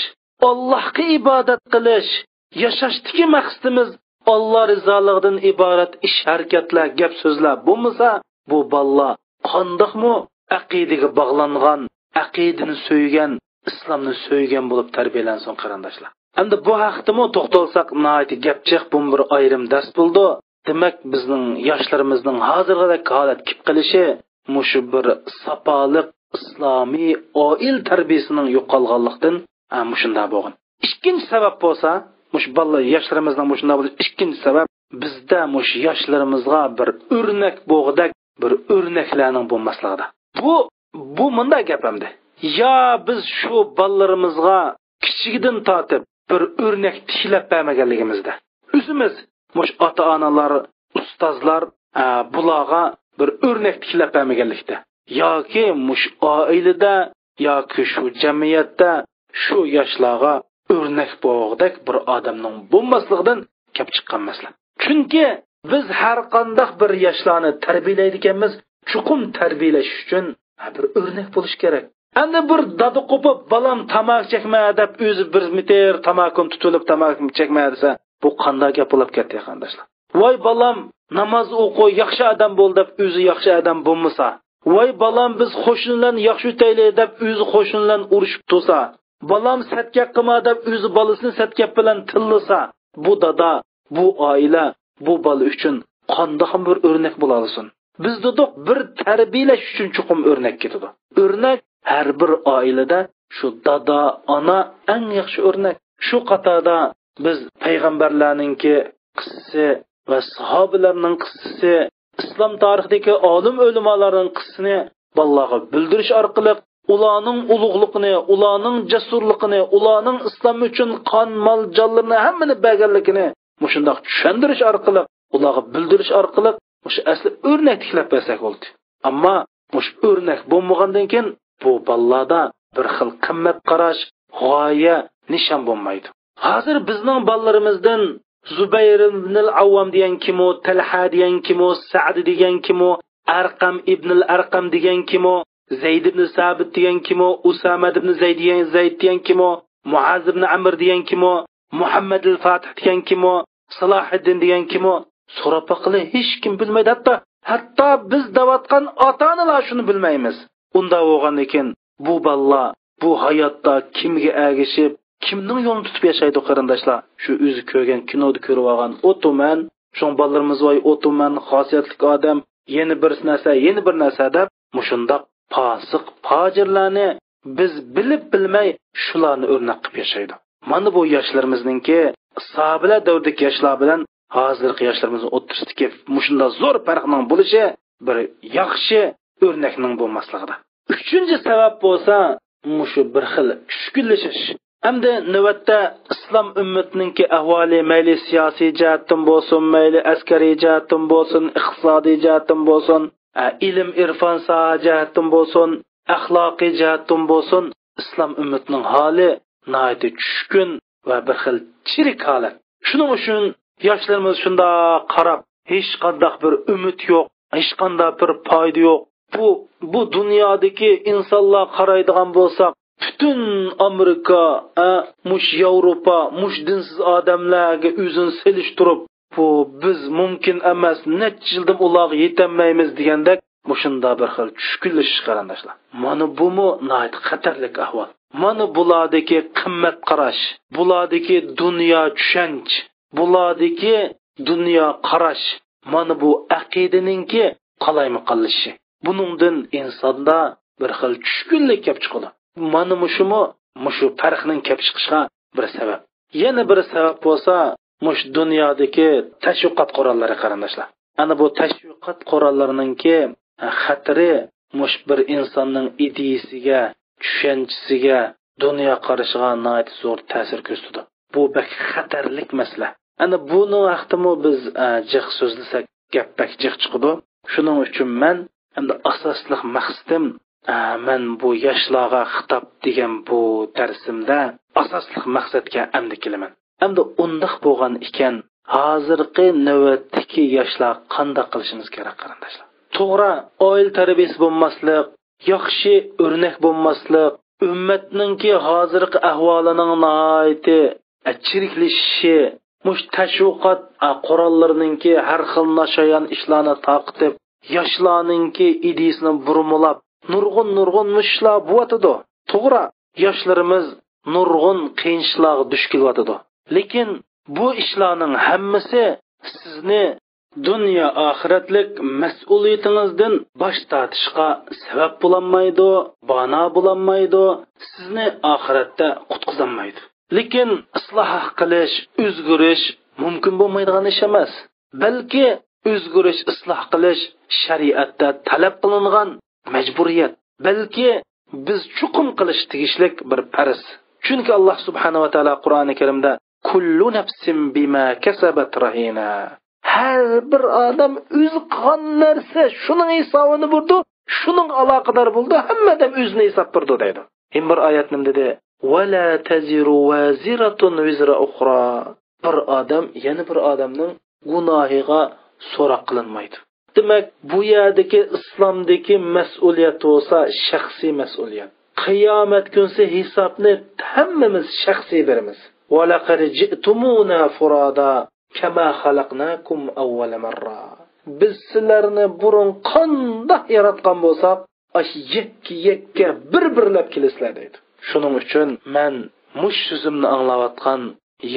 ئاللاھقا ئىبادەت قىلىش، ياشاشتىكى مەقسىتىمىز ئاللا رىزالىقىدىن ئىبارەت ئىش-ھەرىكەتلەر، گەپ-سۆزلەر بولمىسا، بۇ بالىلار قانداقمۇ ئەقىدىگە باغلانغان، ئەقىدىنى سۆيگەن، ئىسلامنى سۆيگەن بولۇپ تەربىيەلەنسۇن، قېرىنداشلار. ئەمدى بۇ ھەقتىمۇ توختالساق ناھايىتى گەپ جىق، بۇمۇ بىر ئايرىم دەرس بولىدۇ. دېمەك، بىزنىڭ ياشلىرىمىزنىڭ ھازىرغىدەك ھالەتكە كېلىپ قېلىشى مۇشۇ بىر ساپالىق ئىسلامىي ئائىلە تەربىيەسىنىڭ يوقالغانلىقتىن ئە، مۇشۇنداق بولغان. ئىككىنچى سەۋەب بولسا، مۇشۇ بالىلار، ياشلىرىمىزنىڭ مۇشۇنداق بولۇش ئىككىنچى سەۋەب، بىزدە مۇشۇ ياشلىرىمىزغا بىر ئۆرنەك بولغۇدەك بىر ئۆرنەكلەرنىڭ بولماسلىقىدا. بۇ، بۇ مۇنداق گەپ ئەمدى. يا بىز شۇ بالىلىرىمىزغا كىچىكىدىن تارتىپ بىر ئۆرنەك تىكلەپ بەرمىگەنلىكىمىزدە، ئۆزىمىز مۇشۇ ئاتا-ئانىلار، ئۇستازلار، ئە، بۇلارغا بىر ئۆرنەك تىكلەپ بەرمىگەنلىكتە، ياكى مۇشۇ ئائىلىدە ياكى شۇ جەمئىيەتتە شۇ ياشلارغا ئۆرنەك بولغۇدەك بىر ئادەمنىڭ بولماسلىقىدىن كەپ چىققان مەسىلە. چۈنكى بىز ھەر قانداق بىر ياشلارنى تەربىيەلەيدىكەنمىز، چوقۇم تەربىيەلەش ئۈچۈن، ھە، بىر ئۆرنەك بولۇش كېرەك. ئەمدى بىر دادا قوپۇپ، بالام تاماكا چەكمە دەپ، ئۆزى بىر مېتىر تاماكىنى تۇتۇۋېلىپ، تاماكا چەكمە دېسە، بۇ قانداق گەپ بولۇپ كەتتى، قېرىنداشلار؟ ۋاي بالام، ناماز ئوقۇ، ياخشى ئادەم بول دەپ، ئۆزى ياخشى ئادەم بولمىسا، ۋاي بالام، بىز قوشنا بىلەن ياخشى ئۆتەيلى دەپ، ئۆزى قوشنا بىلەن ئۇرۇشۇپ تۇرسا، بالام سەتگەپ قىلما دەپ، ئۆزى بالىسىنى سەتگەپ بىلەن تىللىسا، بۇ دادا، بۇ ئائىلە، بۇ بالا ئۈچۈن قانداقمۇ بىر ئۆرنەك بولالىسۇن؟ بىز دېدۇق، بىر تەربىيەلەش ئۈچۈن چوقۇم ئۆرنەك كېتىدۇ. ئۆرنەك ھەر بىر ئائىلىدە شۇ دادا، ئانا ئەڭ ياخشى ئۆرنەك. شۇ قاتاردا بىز پەيغەمبەرلەرنىڭكى قىسسىسى ۋە ساھابىلەرنىڭ قىسسىسى، ئىسلام تارىخىدىكى ئالىم ئۆلىمالارنىڭ قىسسىسىنى بالىلارغا بىلدۈرۈش ئارقىلىق، ئۇلارنىڭ ئۇلۇغلۇقىنى، ئۇلارنىڭ جەسۇرلۇقىنى، ئۇلارنىڭ ئىسلام ئۈچۈن قان، مال، جانلىرىنى ھەممىنى بەرگەنلىكىنى مۇشۇنداق چۈشەندۈرۈش ئارقىلىق، ئۇلارغا بىلدۈرۈش ئارقىلىق مۇشۇ ئەسلى ئۆرنەك تىكلەپ بەرسەك بولدى. ئەمما مۇشۇ ئۆرنەك بولمىغاندىن كېيىن بۇ بالىلاردا بىر خىل قىممەت قاراش، غايە، نىشان بولمايدۇ. ھازىر بىزنىڭ بالىلىرىمىزدىن زۇبەير ئىبنىل ئاۋۋام دېگەن كىمۇ، تەلھە دېگەن كىمۇ، سەئد دېگەن كىمۇ، ئەرقەم ئىبنىل ئەرقەم دېگەن كىمۇ، زەيد ئىبن سابىت دېگەن كىمۇ، ئۇسامە ئىبن زەيد دېگەن، زەيد دېگەن كىمۇ، مۇئاز ئىبن ئەمر دېگەن كىمۇ، مۇھەممەدىل فاتىھ دېگەن كىمۇ، سالاھىددىن دېگەن كىمۇ، سوراپ باققىلى، ھېچكىم بىلمەيدۇ. ھەتتا، ھەتتا بىز دەۋاتقان ئاتا-ئانىلار شۇنى بىلمەيمىز. ئۇنداق بولغاندىكىن، بۇ بالىلار بۇ ھاياتتا كىمگە ئەگىشىپ، كىمنىڭ يولىنى تۇتۇپ ياشايدۇ، قېرىنداشلار؟ شۇ ئۆزى كۆرگەن، كىنودا كۆرۈۋالغان ئوتومەن، شۇڭا بالىلىرىمىز ۋاي ئوتومەن، خاسىيەتلىك ئادەم، يەنە بىر نەرسە، يەنە بىر نەرسە دەپ، مۇشۇنداق پاسىق، پاجىرلارنى بىز بىلىپ بىلمەي شۇلارنى ئۆرنەك قىلىپ ياشايدۇ. مانا بۇ ياشلىرىمىزنىڭكى، ساھابىلەر دەۋرىدىكى ياشلار بىلەن ھازىرقى ياشلىرىمىزنىڭ ئوتتۇرىسىدىكى مۇشۇنداق زور پەرقنىڭ بولۇشى بىر ياخشى ئۆرنەكنىڭ بولماسلىقىدا. ئۈچىنچى سەۋەب بولسا، مۇشۇ بىر خىل چۈشكۈنلىشىش. ئەمدى نۆۋەتتە ئىسلام ئۈممىتىنىڭكى ئەھۋالى، مەيلى سىياسىي جەھەتتىن بولسۇن، مەيلى ئەسكەرىي جەھەتتىن بولسۇن، ئىقتىسادىي جەھەتتىن بولسۇن، ئە، ئىلىم ئىرفان ساھە جەھەتتىن بولسۇن، ئەخلاقىي جەھەتتىن بولسۇن، ئىسلام ئۈممىتىنىڭ ھالى ناھايىتى چۈشكۈن ۋە بىر خىل چىرىك ھالەت. شۇنىڭ ئۈچۈن ياشلىرىمىز شۇنداق قاراپ، ھېچقانداق بىر ئۈمىد يوق، ھېچقانداق بىر پايدا يوق. بۇ، بۇ دۇنيادىكى ئىنسانلار قارايدىغان بولساق، پۈتۈن ئامېرىكا، ئە، مۇش ياۋروپا، مۇش دىنسىز ئادەملەرگە ئۆزىنى سېلىشتۇرۇپ، بۇ بىز مۇمكىن ئەمەس، نەچچە يىلدىن ئۇلارغا يېتەلمەيمىز دېگەندەك مۇشۇنداق بىر خىل چۈشكۈنلىشىش، قېرىنداشلار. مانا بۇمۇ ناھايىتى خەتەرلىك ئەھۋال. مانا بۇلاردىكى قىممەت قاراش، بۇلاردىكى دۇنيا چۈشەنچ، بۇلاردىكى دۇنيا قاراش، مانا بۇ ئەقىدىنىڭكى قالايمىقانلىشىشى. بۇنىڭدىن ئىنساندا بىر خىل چۈشكۈنلۈك كەپ چىقىدۇ. مانا مۇشۇمۇ مۇشۇ پەرقنىڭ كەپ چىقىشىغا بىر سەۋەب. يەنە بىر سەۋەب بولسا، مۇشۇ دۇنيادىكى تەشۋىقات قوراللىرى، قېرىنداشلار. ئەنە بۇ تەشۋىقات قوراللىرىنىڭكى خەتىرى مۇشۇ بىر ئىنساننىڭ ئىدىيىسىگە، چۈشەنچىسىگە، دۇنيا قارىشىغا ناھايىتى زور تەسىر كۆرسىتىدۇ. بۇ بەك خەتەرلىك مەسىلە. ئەنە بۇنىڭ ھەققىدىمۇ بىز، ئە، جىق سۆزلىسەك، گەپ بەك جىق چىقىدۇ. شۇنىڭ ئۈچۈن مەن ئەمدى ئاساسلىق مەقسىتىم، ئە، مەن بۇ ياشلارغا خىتاب دېگەن بۇ دەرسىمدە ئاساسلىق مەقسەتكە ئەمدى كېلىمەن. ئەمدى ئۇنداق بولغان ئىكەن، ھازىرقى نۆۋەتتىكى ياشلار قانداق قىلىشىمىز كېرەك، قېرىنداشلار؟ توغرا، ئائىلە تەربىيەسى بولماسلىق، ياخشى ئۆرنەك بولماسلىق، ئۈممەتنىڭكى ھازىرقى ئەھۋالىنىڭ ناھايىتى، ئە، چىرىكلىشىشى، مۇشۇ تەشۋىقات، ئە، قوراللىرىنىڭكى ھەر خىل ناشايان ئىشلارنى تارقىتىپ، ياشلارنىڭكى ئىدىيىسىنى بۇرمىلاپ، نۇرغۇن، نۇرغۇن مۇشۇ ئىشلار بولۇۋاتىدۇ. توغرا، ياشلىرىمىز نۇرغۇن قىيىن ئىشلارغا دۇچ كېلىۋاتىدۇ. لېكىن بۇ ئىشلارنىڭ ھەممىسى سىزنى دۇنيا ئاخىرەتلىك مەسئۇلىيىتىڭىزدىن باش تارتىشقا سەۋەب بولالمايدۇ، بانا بولالمايدۇ، سىزنى ئاخىرەتتە قۇتقۇزالمايدۇ. لېكىن ئىسلاھ قىلىش، ئۆزگىرىش مۇمكىن بولمايدىغان ئىش ئەمەس. بەلكى ئۆزگىرىش، ئىسلاھ قىلىش شەرىئەتتە تەلەپ قىلىنغان مەجبۇرىيەت. بەلكى بىز چوقۇم قىلىش تېگىشلىك بىر پەرز. چۈنكى ئاللاھ سۇبھانەھۇ ۋە تائالا قۇرئانى كەرىمدە «كۇللۇ نەفسىن بىما كەسەبەت رەھىنە». ھەر بىر ئادەم ئۆزى قىلغان نەرسە شۇنىڭ ھېسابىنى بېرىدۇ، شۇنىڭغا ئالاقىدار بولىدۇ، ھەممە ئادەم ئۆزىنى ھېساب بېرىدۇ دەيدۇ. يەنە بىر ئايەت نېمە دېدى؟ «ولا تزر وازرة وزر أخرى». بىر ئادەم يەنە بىر ئادەمنىڭ گۇناھىغا سوراق قىلىنمايدۇ. دېمەك، بۇ يەردىكى ئىسلامدىكى مەسئۇلىيەت بولسا شەخسىي مەسئۇلىيەت. قىيامەت كۈنسى ھېسابنى ھەممىمىز شەخسىي بېرىمىز. «ولقد جئتمونا فرادا كما خلقناكم أول مرة». بىز سىلەرنى بۇرۇن قانداق ياراتقان بولساق، ئاشۇ يەككە-يەككە بىر-بىرلەپ كېلىسىلەر دەيدۇ. شۇنىڭ ئۈچۈن مەن مۇشۇ سۆزۈمنى ئاڭلاۋاتقان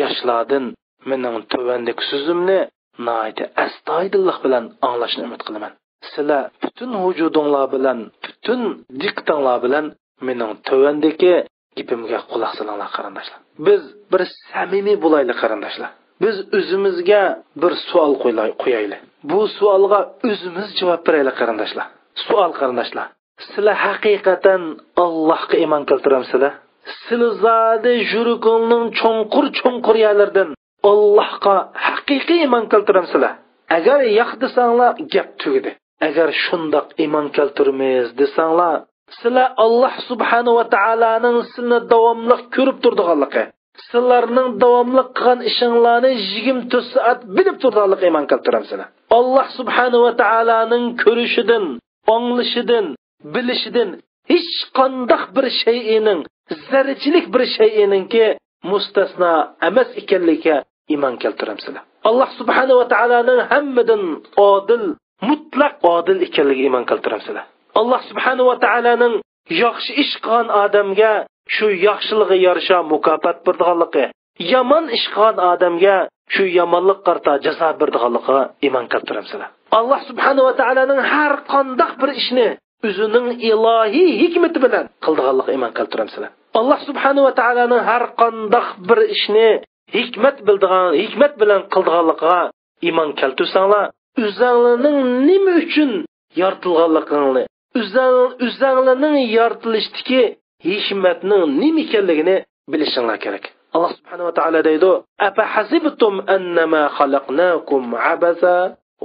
ياشلاردىن مېنىڭ تۆۋەندىكى سۆزۈمنى ناھايىتى ئەستايىدىللىق بىلەن ئاڭلاشنى ئۈمىد قىلىمەن. سىلەر پۈتۈن ۋۇجۇدۇڭلار بىلەن، پۈتۈن دىققىتىڭلار بىلەن مېنىڭ تۆۋەندىكى گېپىمگە قۇلاق سېلىڭلار، قېرىنداشلار. بىز بىر سەمىمىي بولايلى، قېرىنداشلار. بىز ئۆزىمىزگە بىر سوئال قويلاي-، قويايلى. بۇ سوئالغا ئۆزىمىز جاۋاب بېرەيلى، قېرىنداشلار. سوئال، قېرىنداشلار. سىلەر ھەقىقەتەن ئاللاھقا ئىمان كەلتۈرەمسىلەر؟ سىلەر زادى يۈرىكىڭلارنىڭ چوڭقۇر-چوڭقۇر يەرلىرىدىن ئاللاھقا ھەقىقىي ئىمان كەلتۈرەمسىلەر؟ ئەگەر ياق دېسەڭلار، گەپ تۈگىدى. ئەگەر شۇنداق ئىمان كەلتۈرىمىز دېسەڭلار، سىلەر ئاللاھ سۇبھانەھۇ ۋە تائالانىڭ سىلەرنى داۋاملىق كۆرۈپ تۇرىدىغانلىقى، سىلەرنىڭ داۋاملىق قىلغان ئىشىڭلارنى يىگىرمە تۆت سائەت بىلىپ تۇرىدىغانلىقىغا ئىمان كەلتۈرەمسىلەر؟ ئاللاھ سۇبھانەھۇ ۋە تائالانىڭ كۆرۈشىدىن، ئاڭلىشىدىن، بىلىشىدىن ھېچقانداق بىر شەيئىنىڭ، زەررىچىلىك بىر شەيئىنىڭكى مۇستەسنا ئەمەس ئىكەنلىكىگە ئىمان كەلتۈرەمسىلەر؟ ئاللاھ سۇبھانەھۇ ۋە تائالانىڭ ھەممىدىن ئادىل، مۇتلەق ئادىل ئىكەنلىكىگە ئىمان كەلتۈرەمسىلەر؟ ئاللاھ سۇبھانەھۇ ۋە تائالانىڭ ياخشى ئىش قىلغان ئادەمگە شۇ ياخشىلىقىغا يارىشا مۇكاپات بېرىدىغانلىقى، يامان ئىش قىلغان ئادەمگە شۇ يامانلىققا قارىتا جازا بېرىدىغانلىقىغا ئىمان كەلتۈرەمسىلەر؟ ئاللاھ سۇبھانەھۇ ۋە تائالانىڭ ھەر قانداق بىر ئىشنى ئۆزىنىڭ ئىلاھىي ھېكمىتى بىلەن قىلىدىغانلىقىغا ئىمان كەلتۈرەمسىلەر؟ ئاللاھ سۇبھانەھۇ ۋە تائالانىڭ ھەر قانداق بىر ئىشنى ھېكمەت بىلىدىغان، ھېكمەت بىلەن قىلىدىغانلىقىغا ئىمان كەلتۈرسەڭلار، ئۆزەڭلارنىڭ نېمە ئۈچۈن يارىتىلغانلىقىڭلارنى، ئۆزەڭ-، ئۆزەڭلارنىڭ يارىتىلىشتىكى ھېكمەتنىڭ نېمە ئىكەنلىكىنى بىلىشىڭلار كېرەك. ئاللاھ سۇبھانەھۇ ۋە تائالا دەيدۇ، «أفحسبتم أنما خلقناكم عبثا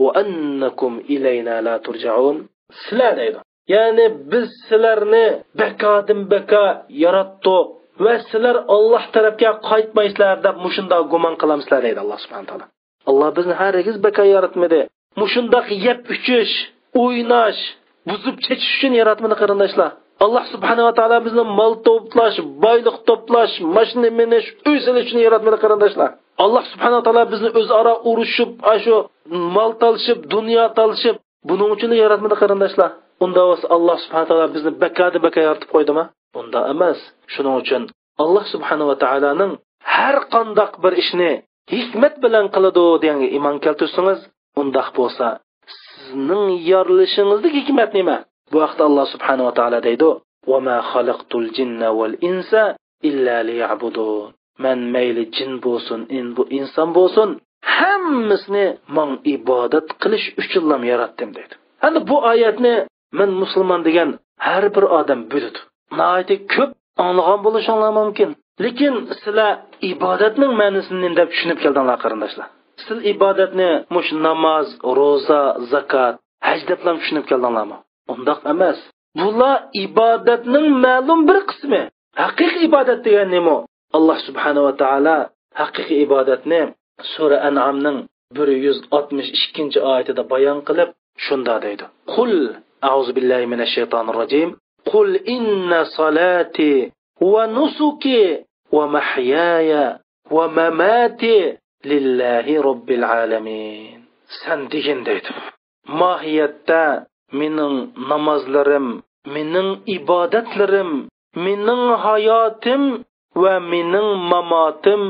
وأنكم إلينا لا ترجعون». سىلەر دەيدۇ. يەنى بىز سىلەرنى بىكاردىن بىكار ياراتتۇق ۋە سىلەر ئاللاھ تەرەپكە قايتمايسىلەر دەپ مۇشۇنداق گۇمان قىلامسىلەر دەيدۇ ئاللاھ سۇبھانەھۇ ۋە تائالا. ئاللاھ بىزنى ھەرگىز بىكار ياراتمىدى. مۇشۇنداق يەپ ئىچىش، ئويناش، بۇزۇپ چېچىش ئۈچۈن ياراتمىدى، قېرىنداشلار. ئاللاھ سۇبھانەھۇ ۋە تائالا بىزنى مال توپلاش، بايلىق توپلاش، ماشىنا مىنىش، ئۆي سېلىش ئۈچۈن ياراتمىدى، قېرىنداشلار. ئاللاھ سۇبھانەھۇ ۋە تائالا بىزنى ئۆزئارا ئۇرۇشۇپ، ئاشۇ مال تالىشىپ، دۇنيا تالىشىپ، بۇنىڭ ئۈچۈن ياراتمىدى، قېرىنداشلار. ئۇنداق بولسا ئاللاھ سۇبھانەھۇ ۋە تائالا بىزنى بىكاردىن بىكار يارىتىپ قويدىمۇ؟ ئۇنداق ئەمەس. شۇنىڭ ئۈچۈن ئاللاھ سۇبھانەھۇ ۋە تائالانىڭ ھەر قانداق بىر ئىشنى ھېكمەت بىلەن قىلىدۇ دېگەنگە ئىمان كەلتۈرسىڭىز، ئۇنداق بولسا سىزنىڭ يارىلىشىڭىزدىكى ھېكمەت نېمە؟ بۇ ھەقتە ئاللاھ سۇبھانەھۇ ۋە تائالا دەيدۇ، «وما خلقت الجن والإنس إلا ليعبدون». مەن مەيلى جىن بولسۇن، ئىن-، بۇ ئىنسان بولسۇن، ھەممىسىنى ماڭا ئىبادەت قىلىش ئۈچۈنلا ياراتتىم دەيدۇ. ئەمدى بۇ ئايەتنى مەن مۇسۇلمان دېگەن ھەر بىر ئادەم بىلىدۇ. ناھايىتى كۆپ ئاڭلىغان بولۇشۇڭلار مۇمكىن. لېكىن سىلەر ئىبادەتنىڭ مەنىسىنى نېمە دەپ چۈشىنىپ كەلدىڭلار، قېرىنداشلار؟ سىلەر ئىبادەتنى مۇشۇ ناماز، روزا، زاكات، ھەج دەپلا چۈشىنىپ كەلدىڭلارمۇ؟ ئۇنداق ئەمەس. بۇلار ئىبادەتنىڭ مەلۇم بىر قىسمى. ھەقىقىي ئىبادەت دېگەن نېمە؟ ئاللاھ سۇبھانەھۇ ۋە تائالا ھەقىقىي ئىبادەتنى سۈرە ئەنئامنىڭ بىر يۈز ئاتمىش ئىككىنچى ئايىتىدە بايان قىلىپ، شۇنداق دەيدۇ. قۇل، ئەئۇزۇ بىللاھى مىنەششەيتانىر راجىم. قۇل ئىننە سالاتى ۋە نۇسۇكى ۋە مەھيايە ۋە مەماتى لىللاھى رەببىل ئالەمىن. سەن دېگىن دەيدۇ. ماھىيەتتە مېنىڭ نامازلىرىم، مېنىڭ ئىبادەتلىرىم، مېنىڭ ھاياتىم ۋە مېنىڭ ماماتىم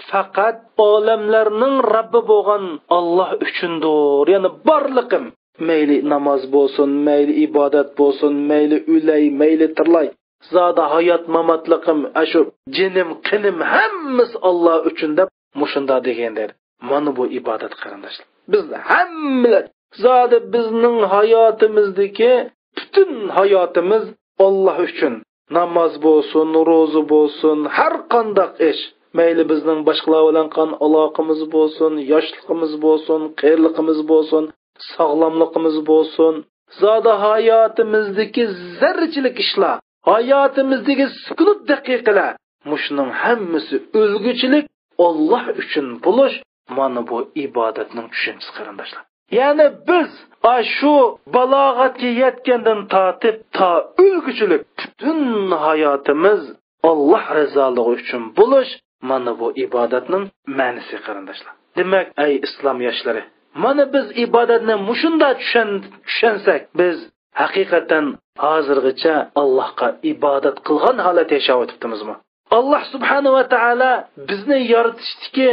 پەقەت ئالەملەرنىڭ رەببى بولغان ئاللاھ ئۈچۈندۇر. يەنى بارلىقىم، مەيلى ناماز بولسۇن، مەيلى ئىبادەت بولسۇن، مەيلى ئۆلەي، مەيلى تىرىلاي، زادى ھايات-ماماتلىقىم، ئاشۇ جېنىم، قېنىم ھەممىسى ئاللاھ ئۈچۈن دەپ مۇشۇنداق دېگەن دەيدۇ. مانا بۇ ئىبادەت، قېرىنداشلار. بىز ھەممىلەر، زادى بىزنىڭ ھاياتىمىزدىكى پۈتۈن ھاياتىمىز ئاللاھ ئۈچۈن. ناماز بولسۇن، روزا بولسۇن، ھەر قانداق ئىش. مەيلى بىزنىڭ باشقىلار بىلەن قان ئالاقىمىز بولسۇن، ياشلىقىمىز بولسۇن، قېرىلىقىمىز بولسۇن، ساغلاملىقىمىز بولسۇن. زادى ھاياتىمىزدىكى زەررىچىلىك ئىشلار، ھاياتىمىزدىكى سۈكۈنات دەقىقىلەر، مۇشۇنىڭ ھەممىسى ئۆلگۈچىلىك، ئاللاھ ئۈچۈن بولۇش، مانا بۇ ئىبادەتنىڭ چۈشەنچىسى، قېرىنداشلار. يەنى بىز ئاشۇ بالاغەتكە يەتكەندىن تارتىپ تا ئۆلگۈچىلىك پۈتۈن ھاياتىمىز ئاللاھ رىزالىقى ئۈچۈن بولۇش، مانا بۇ ئىبادەتنىڭ مەنىسى، قېرىنداشلار. دېمەك، ئەي ئىسلام ياشلىرى، مانا بىز ئىبادەتنى مۇشۇنداق چۈشەن-، چۈشەنسەك، بىز ھەقىقەتەن ھازىرغىچە ئاللاھقا ئىبادەت قىلغان ھالەتتە ياشاۋېتىپتىمىزمۇ؟ ئاللاھ سۇبھانەھۇ ۋە تائالا بىزنى يارىتىشتىكى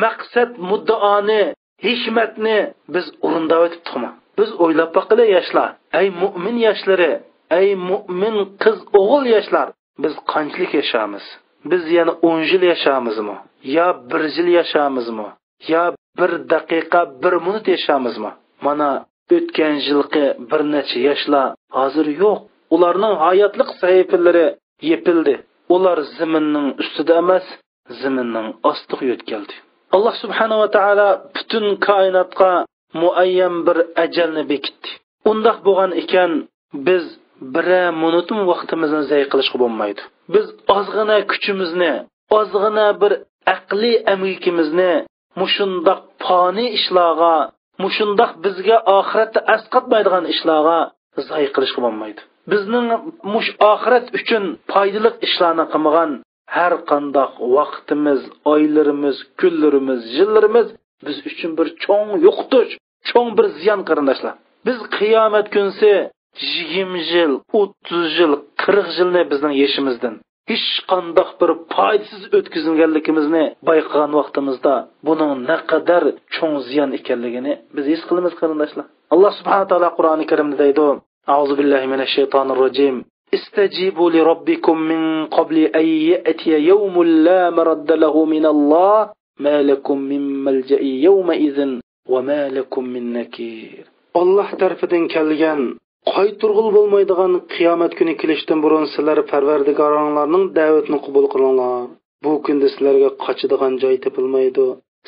مەقسەت، مۇددىئانى، ھېكمەتنى بىز ئورۇنداۋېتىپتۇقمۇ؟ بىز ئويلاپ باقىلى، ياشلار. ئەي مۇئمىن ياشلىرى، ئەي مۇئمىن قىز-ئوغۇل ياشلار، بىز قانچىلىك ياشامىز؟ بىز يەنە ئون يىل ياشامىزمۇ؟ يا بىر يىل ياشامىزمۇ؟ يا بىر دەقىقە، بىر مىنۇت ياشامىزمۇ؟ مانا، ئۆتكەن يىلقى بىر نەچچە ياشلار ھازىر يوق. ئۇلارنىڭ ھاياتلىق سەھىپىلىرى يېپىلدى. ئۇلار زېمىننىڭ ئۈستىدە ئەمەس، زېمىننىڭ ئاستىغا يۆتكەلدى. ئاللاھ سۇبھانەھۇ ۋە تائالا پۈتۈن كائىناتقا مۇئەييەن بىر ئەجەلنى بېكىتتى. ئۇنداق بولغان ئىكەن، بىز بىرەر مىنۇتمۇ ۋاقتىمىزنى زەي قىلىشقا بولمايدۇ. بىز ئازغىنە كۈچىمىزنى، ئازغىنە بىر ئەقلىي ئەمگىكىمىزنى مۇشۇنداق پانىي ئىشلارغا، مۇشۇنداق بىزگە ئاخىرەتتە ئەسقاتمايدىغان ئىشلارغا زايە قىلىشقا بولمايدۇ. بىزنىڭ مۇشۇ ئاخىرەت ئۈچۈن پايدىلىق ئىشلارنى قىلمىغان ھەر قانداق ۋاقتىمىز، ئايلىرىمىز، كۈنلىرىمىز، يىللىرىمىز بىز ئۈچۈن بىر چوڭ يوقىتىش، چوڭ بىر زىيان، قېرىنداشلار. بىز قىيامەت كۈنسى يىگىرمە يىل، ئوتتۇز يىل، قىرىق يىلنى بىزنىڭ يېشىمىزدىن ھېچقانداق بىر پايدىسىز ئۆتكۈزگەنلىكىمىزنى بايقىغان ۋاقتىمىزدا بۇنىڭ نەقەدەر چوڭ زىيان ئىكەنلىكىنى بىز ھېس قىلىمىز، قېرىنداشلار. ئاللاھ سۇبھانەھۇ ۋە تائالا قۇرئانى كەرىمدە دەيدۇ، أعوذ بالله من الشيطان الرجيم. استجيبوا لربكم من قبل أن يأتي يوم لا مرد له من الله ما لكم من ملجأ يومئذ وما لكم من نكير. ئاللاھ تەرىپىدىن كەلگەن قايتۇرغىلى بولمايدىغان قىيامەت كۈنى كېلىشتىن بۇرۇن سىلەر پەرۋەردىگارىڭلارنىڭ دەۋىتىنى قوبۇل قىلىڭلار. بۇ كۈندە سىلەرگە قاچىدىغان جاي تېپىلمايدۇ.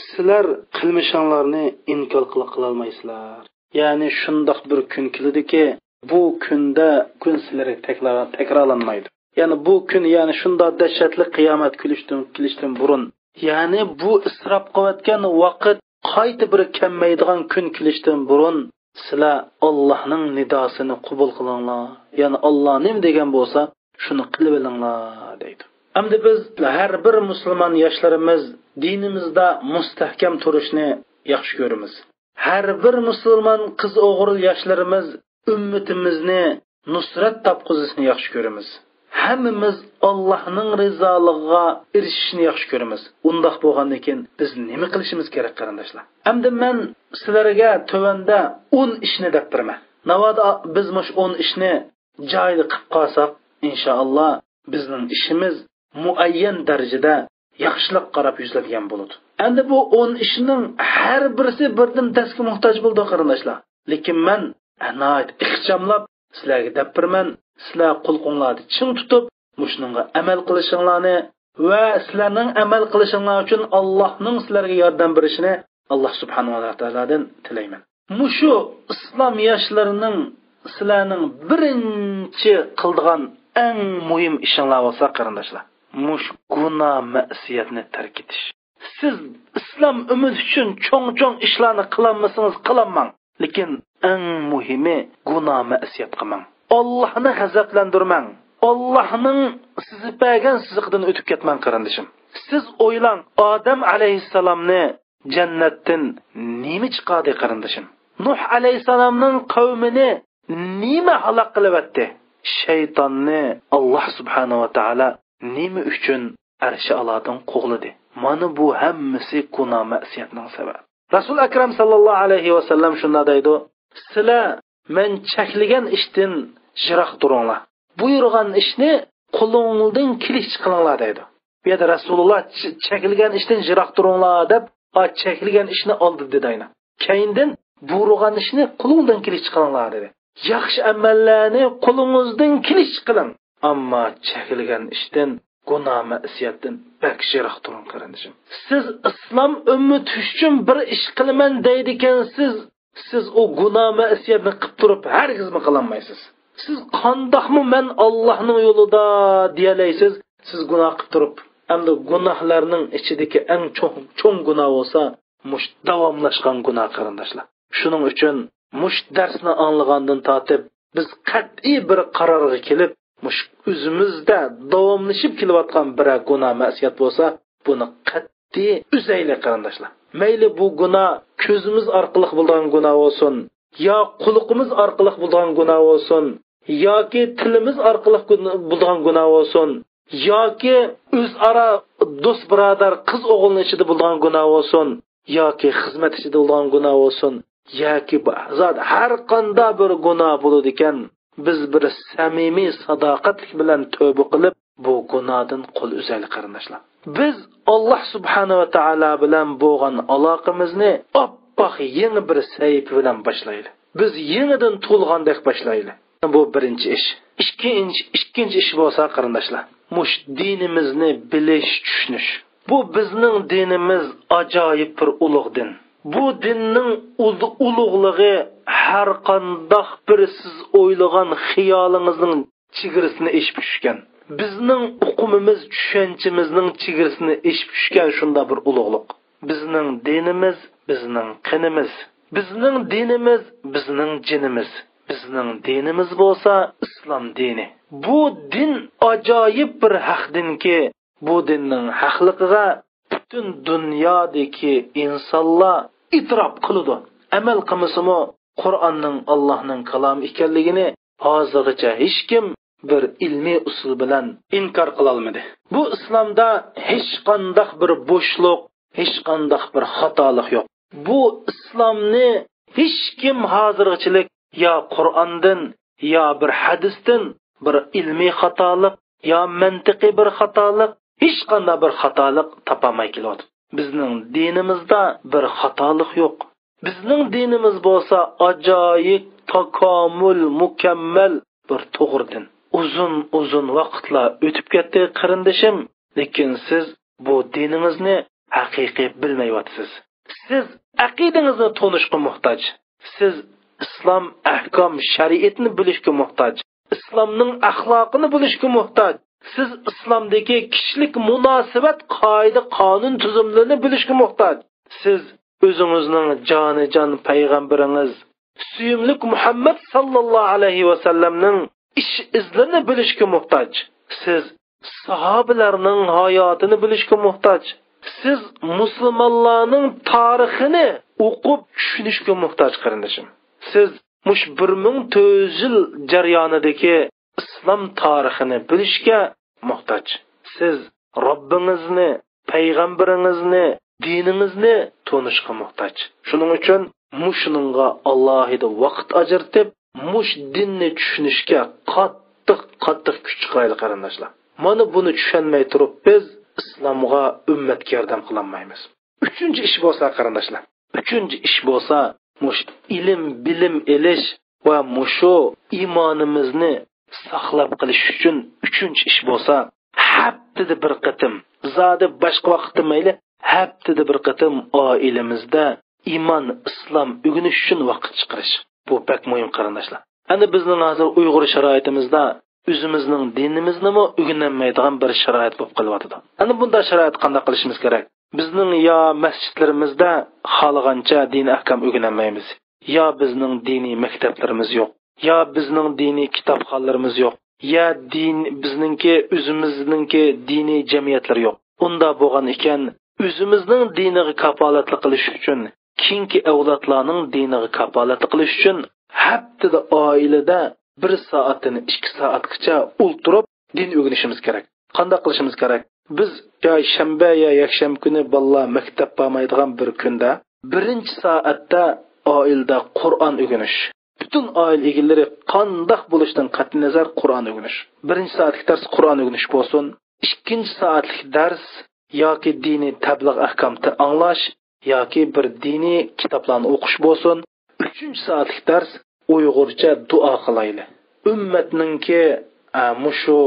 سىلەر قىلمىشىڭلارنى ئىنكار قىلا-، قىلالمايسىلەر. يەنى شۇنداق بىر كۈن كېلىدۇكى، بۇ كۈندە كۈن سىلەرگە تەكرار-، تەكرارلانمايدۇ. يەنى بۇ كۈن، يەنى شۇنداق دەھشەتلىك قىيامەت كېلىشتىن، كېلىشتىن بۇرۇن، يەنى بۇ ئىسراپ قىلىۋەتكەن ۋاقىت قايتا بىر كەلمەيدىغان كۈن كېلىشتىن بۇرۇن سىلەر ئاللاھنىڭ نىداسىنى قوبۇل قىلىڭلار. يەنى ئاللاھ نېمە دېگەن بولسا، شۇنى قىلىۋېلىڭلار، دەيدۇ. ئەمدى بىز ھەر بىر مۇسۇلمان ياشلىرىمىز دىنىمىزدا مۇستەھكەم تۇرۇشنى ياخشى كۆرىمىز. ھەر بىر مۇسۇلمان قىز-ئوغۇل ياشلىرىمىز ئۈممىتىمىزنى نۇسرەت تاپقۇزۇشنى ياخشى كۆرىمىز. ھەممىمىز ئاللاھنىڭ رىزالىقىغا ئېرىشىشنى ياخشى كۆرىمىز. ئۇنداق بولغاندىن كېيىن بىز نېمە قىلىشىمىز كېرەك، قېرىنداشلار؟ ئەمدى مەن سىلەرگە تۆۋەندە ئون ئىشنى دەپ بېرىمەن. ناۋادا بىز مۇشۇ ئون ئىشنى جايىدا قىلىپ قالساق، ئىنشائاللا، بىزنىڭ ئىشىمىز مۇئەييەن دەرىجىدە ياخشىلىققا قاراپ يۈزلەنگەن بولىدۇ. ئەمدى بۇ ئون ئىشنىڭ ھەر بىرسى بىردىن دەرسكە موھتاج بولىدۇ، قېرىنداشلار. لېكىن مەن ناھايىتى ئىخچاملاپ سىلەرگە دەپ بېرىمەن، سىلەر قۇلىقىڭلارنى چىڭ تۇتۇپ، مۇشۇنىڭغا ئەمەل قىلىشىڭلارنى ۋە سىلەرنىڭ ئەمەل قىلىشىڭلار ئۈچۈن ئاللاھنىڭ سىلەرگە ياردەم بېرىشىنى ئاللاھ سۇبھانەھۇ ۋە تائالادىن تىلەيمەن. مۇشۇ ئىسلام ياشلىرىنىڭ سىلەرنىڭ بىرىنچى قىلىدىغان ئەڭ مۇھىم ئىشىڭلار بولسا، قېرىنداشلار، مۇشۇ گۇناھ مەسىيەتنى تەرك ئېتىش. سىز ئىسلام ئۈممىتى ئۈچۈن چوڭ-چوڭ ئىشلارنى قىلالمىسىڭىز قىلالماڭ. لېكىن ئەڭ مۇھىمى گۇناھ مەسىيەت قىلماڭ. ئاللاھنى غەزەپلەندۈرمەڭ. ئاللاھنىڭ سىزىپ بەرگەن سىزىقىدىن ئۆتۈپ كەتمەڭ، قېرىندىشىم. سىز ئويلاڭ، ئادەم ئەلەيھىسسالامنى جەننەتتىن نېمە چىقاردى، قېرىندىشىم؟ نۇھ ئەلەيھىسسالامنىڭ قەۋمىنى نېمە ھالاك قىلىۋەتتى؟ شەيتاننى ئاللاھ سۇبھانەھۇ ۋە تائالا نېمە ئۈچۈن ئەرشى ئالادىن قوغلىدى؟ مانا بۇ ھەممىسى گۇناھ مەسىيەتنىڭ سەۋەبى. رەسۇل ئەكرەم ساللاللاھۇ ئەلەيھى ۋەسەللەم شۇنداق دەيدۇ: سىلەر مەن چەكلىگەن ئىشتىن يىراق تۇرۇڭلار. بۇيرۇغان ئىشنى قولۇڭدىن كېلىشىچە قىلىڭلار دەيدۇ. بۇ يەردە رەسۇلۇللاھ چ-، چەكلىگەن ئىشتىن يىراق تۇرۇڭلار دەپ، ئا، چەكلىگەن ئىشنى ئالدىدا دەيدۇ. كەينىدىن بۇيرۇغان ئىشنى قولۇڭدىن كېلىشىچە قىلىڭلار دېدى. ياخشى ئەمەللەرنى قولىڭىزدىن كېلىشىچە قىلىڭ. ئەمما چەكلىگەن ئىشتىن، گۇناھ مەسىيەتتىن بەك يىراق تۇرۇڭ، قېرىندىشىم. سىز ئىسلام ئۈممىتى ئۈچۈن بىر ئىش قىلىمەن دەيدىكەنسىز، سىز ئۇ گۇناھ مەسىيەتنى قىپ تۇرۇپ ھەرگىزمۇ قىلالمايسىز. سىز قانداقمۇ مەن ئاللاھنىڭ يولىدا دېيەلەيسىز، سىز گۇناھ قىپ تۇرۇپ. ئەمدى گۇناھلارنىڭ ئىچىدىكى ئەڭ چوڭ، چوڭ گۇناھ بولسا مۇشۇ داۋاملاشقان گۇناھ، قېرىنداشلار. شۇنىڭ ئۈچۈن مۇشۇ دەرسنى ئاڭلىغاندىن تارتىپ بىز قەتئىي بىر قارارغا كېلىپ، مۇشۇ ئۆزىمىزدە داۋاملىشىپ كېلىۋاتقان بىرەر گۇناھ مەسىيەت بولسا، بۇنى قەتئىي ئۈزەيلى، قېرىنداشلار. مەيلى بۇ گۇناھ كۆزىمىز ئارقىلىق بولىدىغان گۇناھ بولسۇن، يا قۇلىقىمىز ئارقىلىق بولىدىغان گۇناھ بولسۇن، ياكى تىلىمىز ئارقىلىق گۇن-، بولىدىغان گۇناھ بولسۇن، ياكى ئۆزئارا دوست بۇرادەر قىز ئوغۇلنىڭ ئىچىدە بولىدىغان گۇناھ بولسۇن، ياكى خىزمەت ئىچىدە بولىدىغان گۇناھ بولسۇن، ياكى بۇ زادى ھەر قانداق بىر گۇناھ بولىدىكەن، بىز بىر سەمىمىي ساداقەتلىك بىلەن تۆبە قىلىپ، بۇ گۇناھدىن قول ئۈزەيلى، قېرىنداشلار. بىز ئاللاھ سۇبھانەھۇ ۋە تائالا بىلەن بولغان ئالاقىمىزنى ئاپئاق يېڭى بىر سەھىپە بىلەن باشلايلى. بىز يېڭىدىن تۇغۇلغاندەك باشلايلى. بۇ بىرىنچى ئىش. ئىككىنچى، ئىككىنچى ئىش بولسا، قېرىنداشلار، مۇشۇ دىنىمىزنى بىلىش، چۈشىنىش. بۇ بىزنىڭ دىنىمىز ئاجايىپ بىر ئۇلۇغ دىن. بۇ دىننىڭ ئۇل-، ئۇلۇغلۇقى ھەر قانداق بىر سىز ئويلىغان خىيالىڭىزنىڭ چېگرىسىنى ئېشىپ چۈشكەن. بىزنىڭ ئۇقۇمىمىز، چۈشەنچىمىزنىڭ چېگرىسىنى ئېشىپ چۈشكەن شۇنداق بىر ئۇلۇغلۇق. بىزنىڭ دىنىمىز، بىزنىڭ قېنىمىز. بىزنىڭ دىنىمىز، بىزنىڭ جېنىمىز. بىزنىڭ دىنىمىز بولسا ئىسلام دىنى. بۇ دىن ئاجايىپ بىر ھەق دىنكى، بۇ دىننىڭ ھەقلىقىغا پۈتۈن دۇنيادىكى ئىنسانلار ئېتىراپ قىلىدۇ. ئەمەل قىلمىسىمۇ، قۇرئاننىڭ ئاللاھنىڭ كالامى ئىكەنلىكىنى ھازىرغىچە ھېچكىم بىر ئىلمىي ئۇسۇل بىلەن ئىنكار قىلالمىدى. بۇ ئىسلامدا ھېچقانداق بىر بوشلۇق، ھېچقانداق بىر خاتالىق يوق. بۇ ئىسلامنى ھېچكىم ھازىرغىچىلىك يا قۇرئاندىن، يا بىر ھەدىستىن بىر ئىلمىي خاتالىق، يا مەنتىقىي بىر خاتالىق، ھېچقانداق بىر خاتالىق تاپالماي كېلىۋاتىدۇ. بىزنىڭ دىنىمىزدا بىر خاتالىق يوق. بىزنىڭ دىنىمىز بولسا ئاجايىپ، تاكامۇل، مۇكەممەل بىر توغرا دىن. ئۇزۇن، ئۇزۇن ۋاقىتلار ئۆتۈپ كەتتى، قېرىندىشىم، لېكىن سىز بۇ دىنىڭىزنى ھەقىقىي بىلمەيۋاتىسىز. سىز ئەقىدىڭىزنى تونۇشقا موھتاج. سىز ئىسلام ئەھكام شەرىئىتىنى بىلىشكە موھتاج. ئىسلامنىڭ ئەخلاقىنى بىلىشكە موھتاج. سىز ئىسلامدىكى كىشىلىك مۇناسىۋەت قائىدە قانۇن تۈزۈملىرىنى بىلىشكە موھتاج. سىز ئۆزىڭىزنىڭ جانىجان پەيغەمبىرىڭىز، سۆيۈملۈك مۇھەممەد ساللاللاھۇ ئەلەيھى ۋەسەللەمنىڭ ئىش ئىزلىرىنى بىلىشكە موھتاج. سىز ساھابىلەرنىڭ ھاياتىنى بىلىشكە موھتاج. سىز مۇسۇلمانلارنىڭ تارىخىنى ئوقۇپ چۈشىنىشكە موھتاج، قېرىندىشىم. سىز مۇشۇ بىر مىڭ تۆت يۈز يىل جەريانىدىكى ئىسلام تارىخىنى بىلىشكە موھتاج. سىز رەببىڭىزنى، پەيغەمبىرىڭىزنى، دىنىڭىزنى تونۇشقا موھتاج. شۇنىڭ ئۈچۈن مۇشۇنىڭغا ئالاھىدە ۋاقىت ئاجرىتىپ، مۇشۇ دىننى چۈشىنىشكە قاتتىق، قاتتىق كۈچ چىقايلى، قېرىنداشلار. مانا بۇنى چۈشەنمەي تۇرۇپ، بىز ئىسلامغا ئۈممەتكە ياردەم قىلالمايمىز. ئۈچىنچى ئىش بولسا، قېرىنداشلار، ئۈچىنچى ئىش بولسا، مۇشۇ ئىلىم، بىلىم ئېلىش ۋە مۇشۇ ئىمانىمىزنى ساقلاپ قېلىش ئۈچۈن ئۈچىنچى ئىش بولسا، ھەپتىدە بىر قېتىم، زادى باشقا ۋاقىتتا مەيلى، ھەپتىدە بىر قېتىم ئائىلىمىزدە ئىمان، ئىسلام ئۆگىنىش ئۈچۈن ۋاقىت چىقىرىش. بۇ بەك مۇھىم، قېرىنداشلار. ئەنە بىزنىڭ ھازىر ئۇيغۇر شارائىتىمىزدا ئۆزىمىزنىڭ دىنىمىزنىمۇ ئۆگىنەلمەيدىغان بىر شارائىت بولۇپ قېلىۋاتىدۇ. ئەنە بۇنداق شارائىتتا قانداق قىلىشىمىز كېرەك؟ بىزنىڭ يا مەسچىتلىرىمىزدە خالىغانچە دىنىي ئەھكام ئۆگىنەلمەيمىز، يا بىزنىڭ دىنىي مەكتەپلىرىمىز يوق، يا بىزنىڭ دىنىي كىتابخانىلىرىمىز يوق، يا دىن، بىزنىڭكى، ئۆزىمىزنىڭكى دىنىي جەمئىيەتلىرى يوق. ئۇنداق بولغان ئىكەن، ئۆزىمىزنىڭ دىنىغا كاپالەتلىك قىلىش ئۈچۈن، كېيىنكى ئەۋلادلارنىڭ دىنىغا كاپالەتلىك قىلىش ئۈچۈن، ھەپتىدە ئائىلىدە بىر سائەتتىن ئىككى سائەتكىچە ئولتۇرۇپ دىن ئۆگىنىشىمىز كېرەك. قانداق قىلىشىمىز كېرەك؟ بىز يا شەنبە يا يەكشەنبە كۈنى بالىلار مەكتەپ بارمايدىغان بىر كۈندە بىرىنچى سائەتتە ئائىلىدە قۇرئان ئۆگىنىش. پۈتۈن ئائىلە ئىگىلىرى قانداق بولۇشتىن قەتئىينەزەر قۇرئان ئۆگىنىش. بىرىنچى سائەتلىك دەرس قۇرئان ئۆگىنىش بولسۇن. ئىككىنچى سائەتلىك دەرس ياكى دىنىي تەبلىغ ئەھكامىنى ئاڭلاش ياكى بىر دىنىي كىتابلارنى ئوقۇش بولسۇن. ئۈچىنچى سائەتلىك دەرس ئۇيغۇرچە دۇئا قىلايلى. ئۈممەتنىڭكى، ئە، مۇشۇ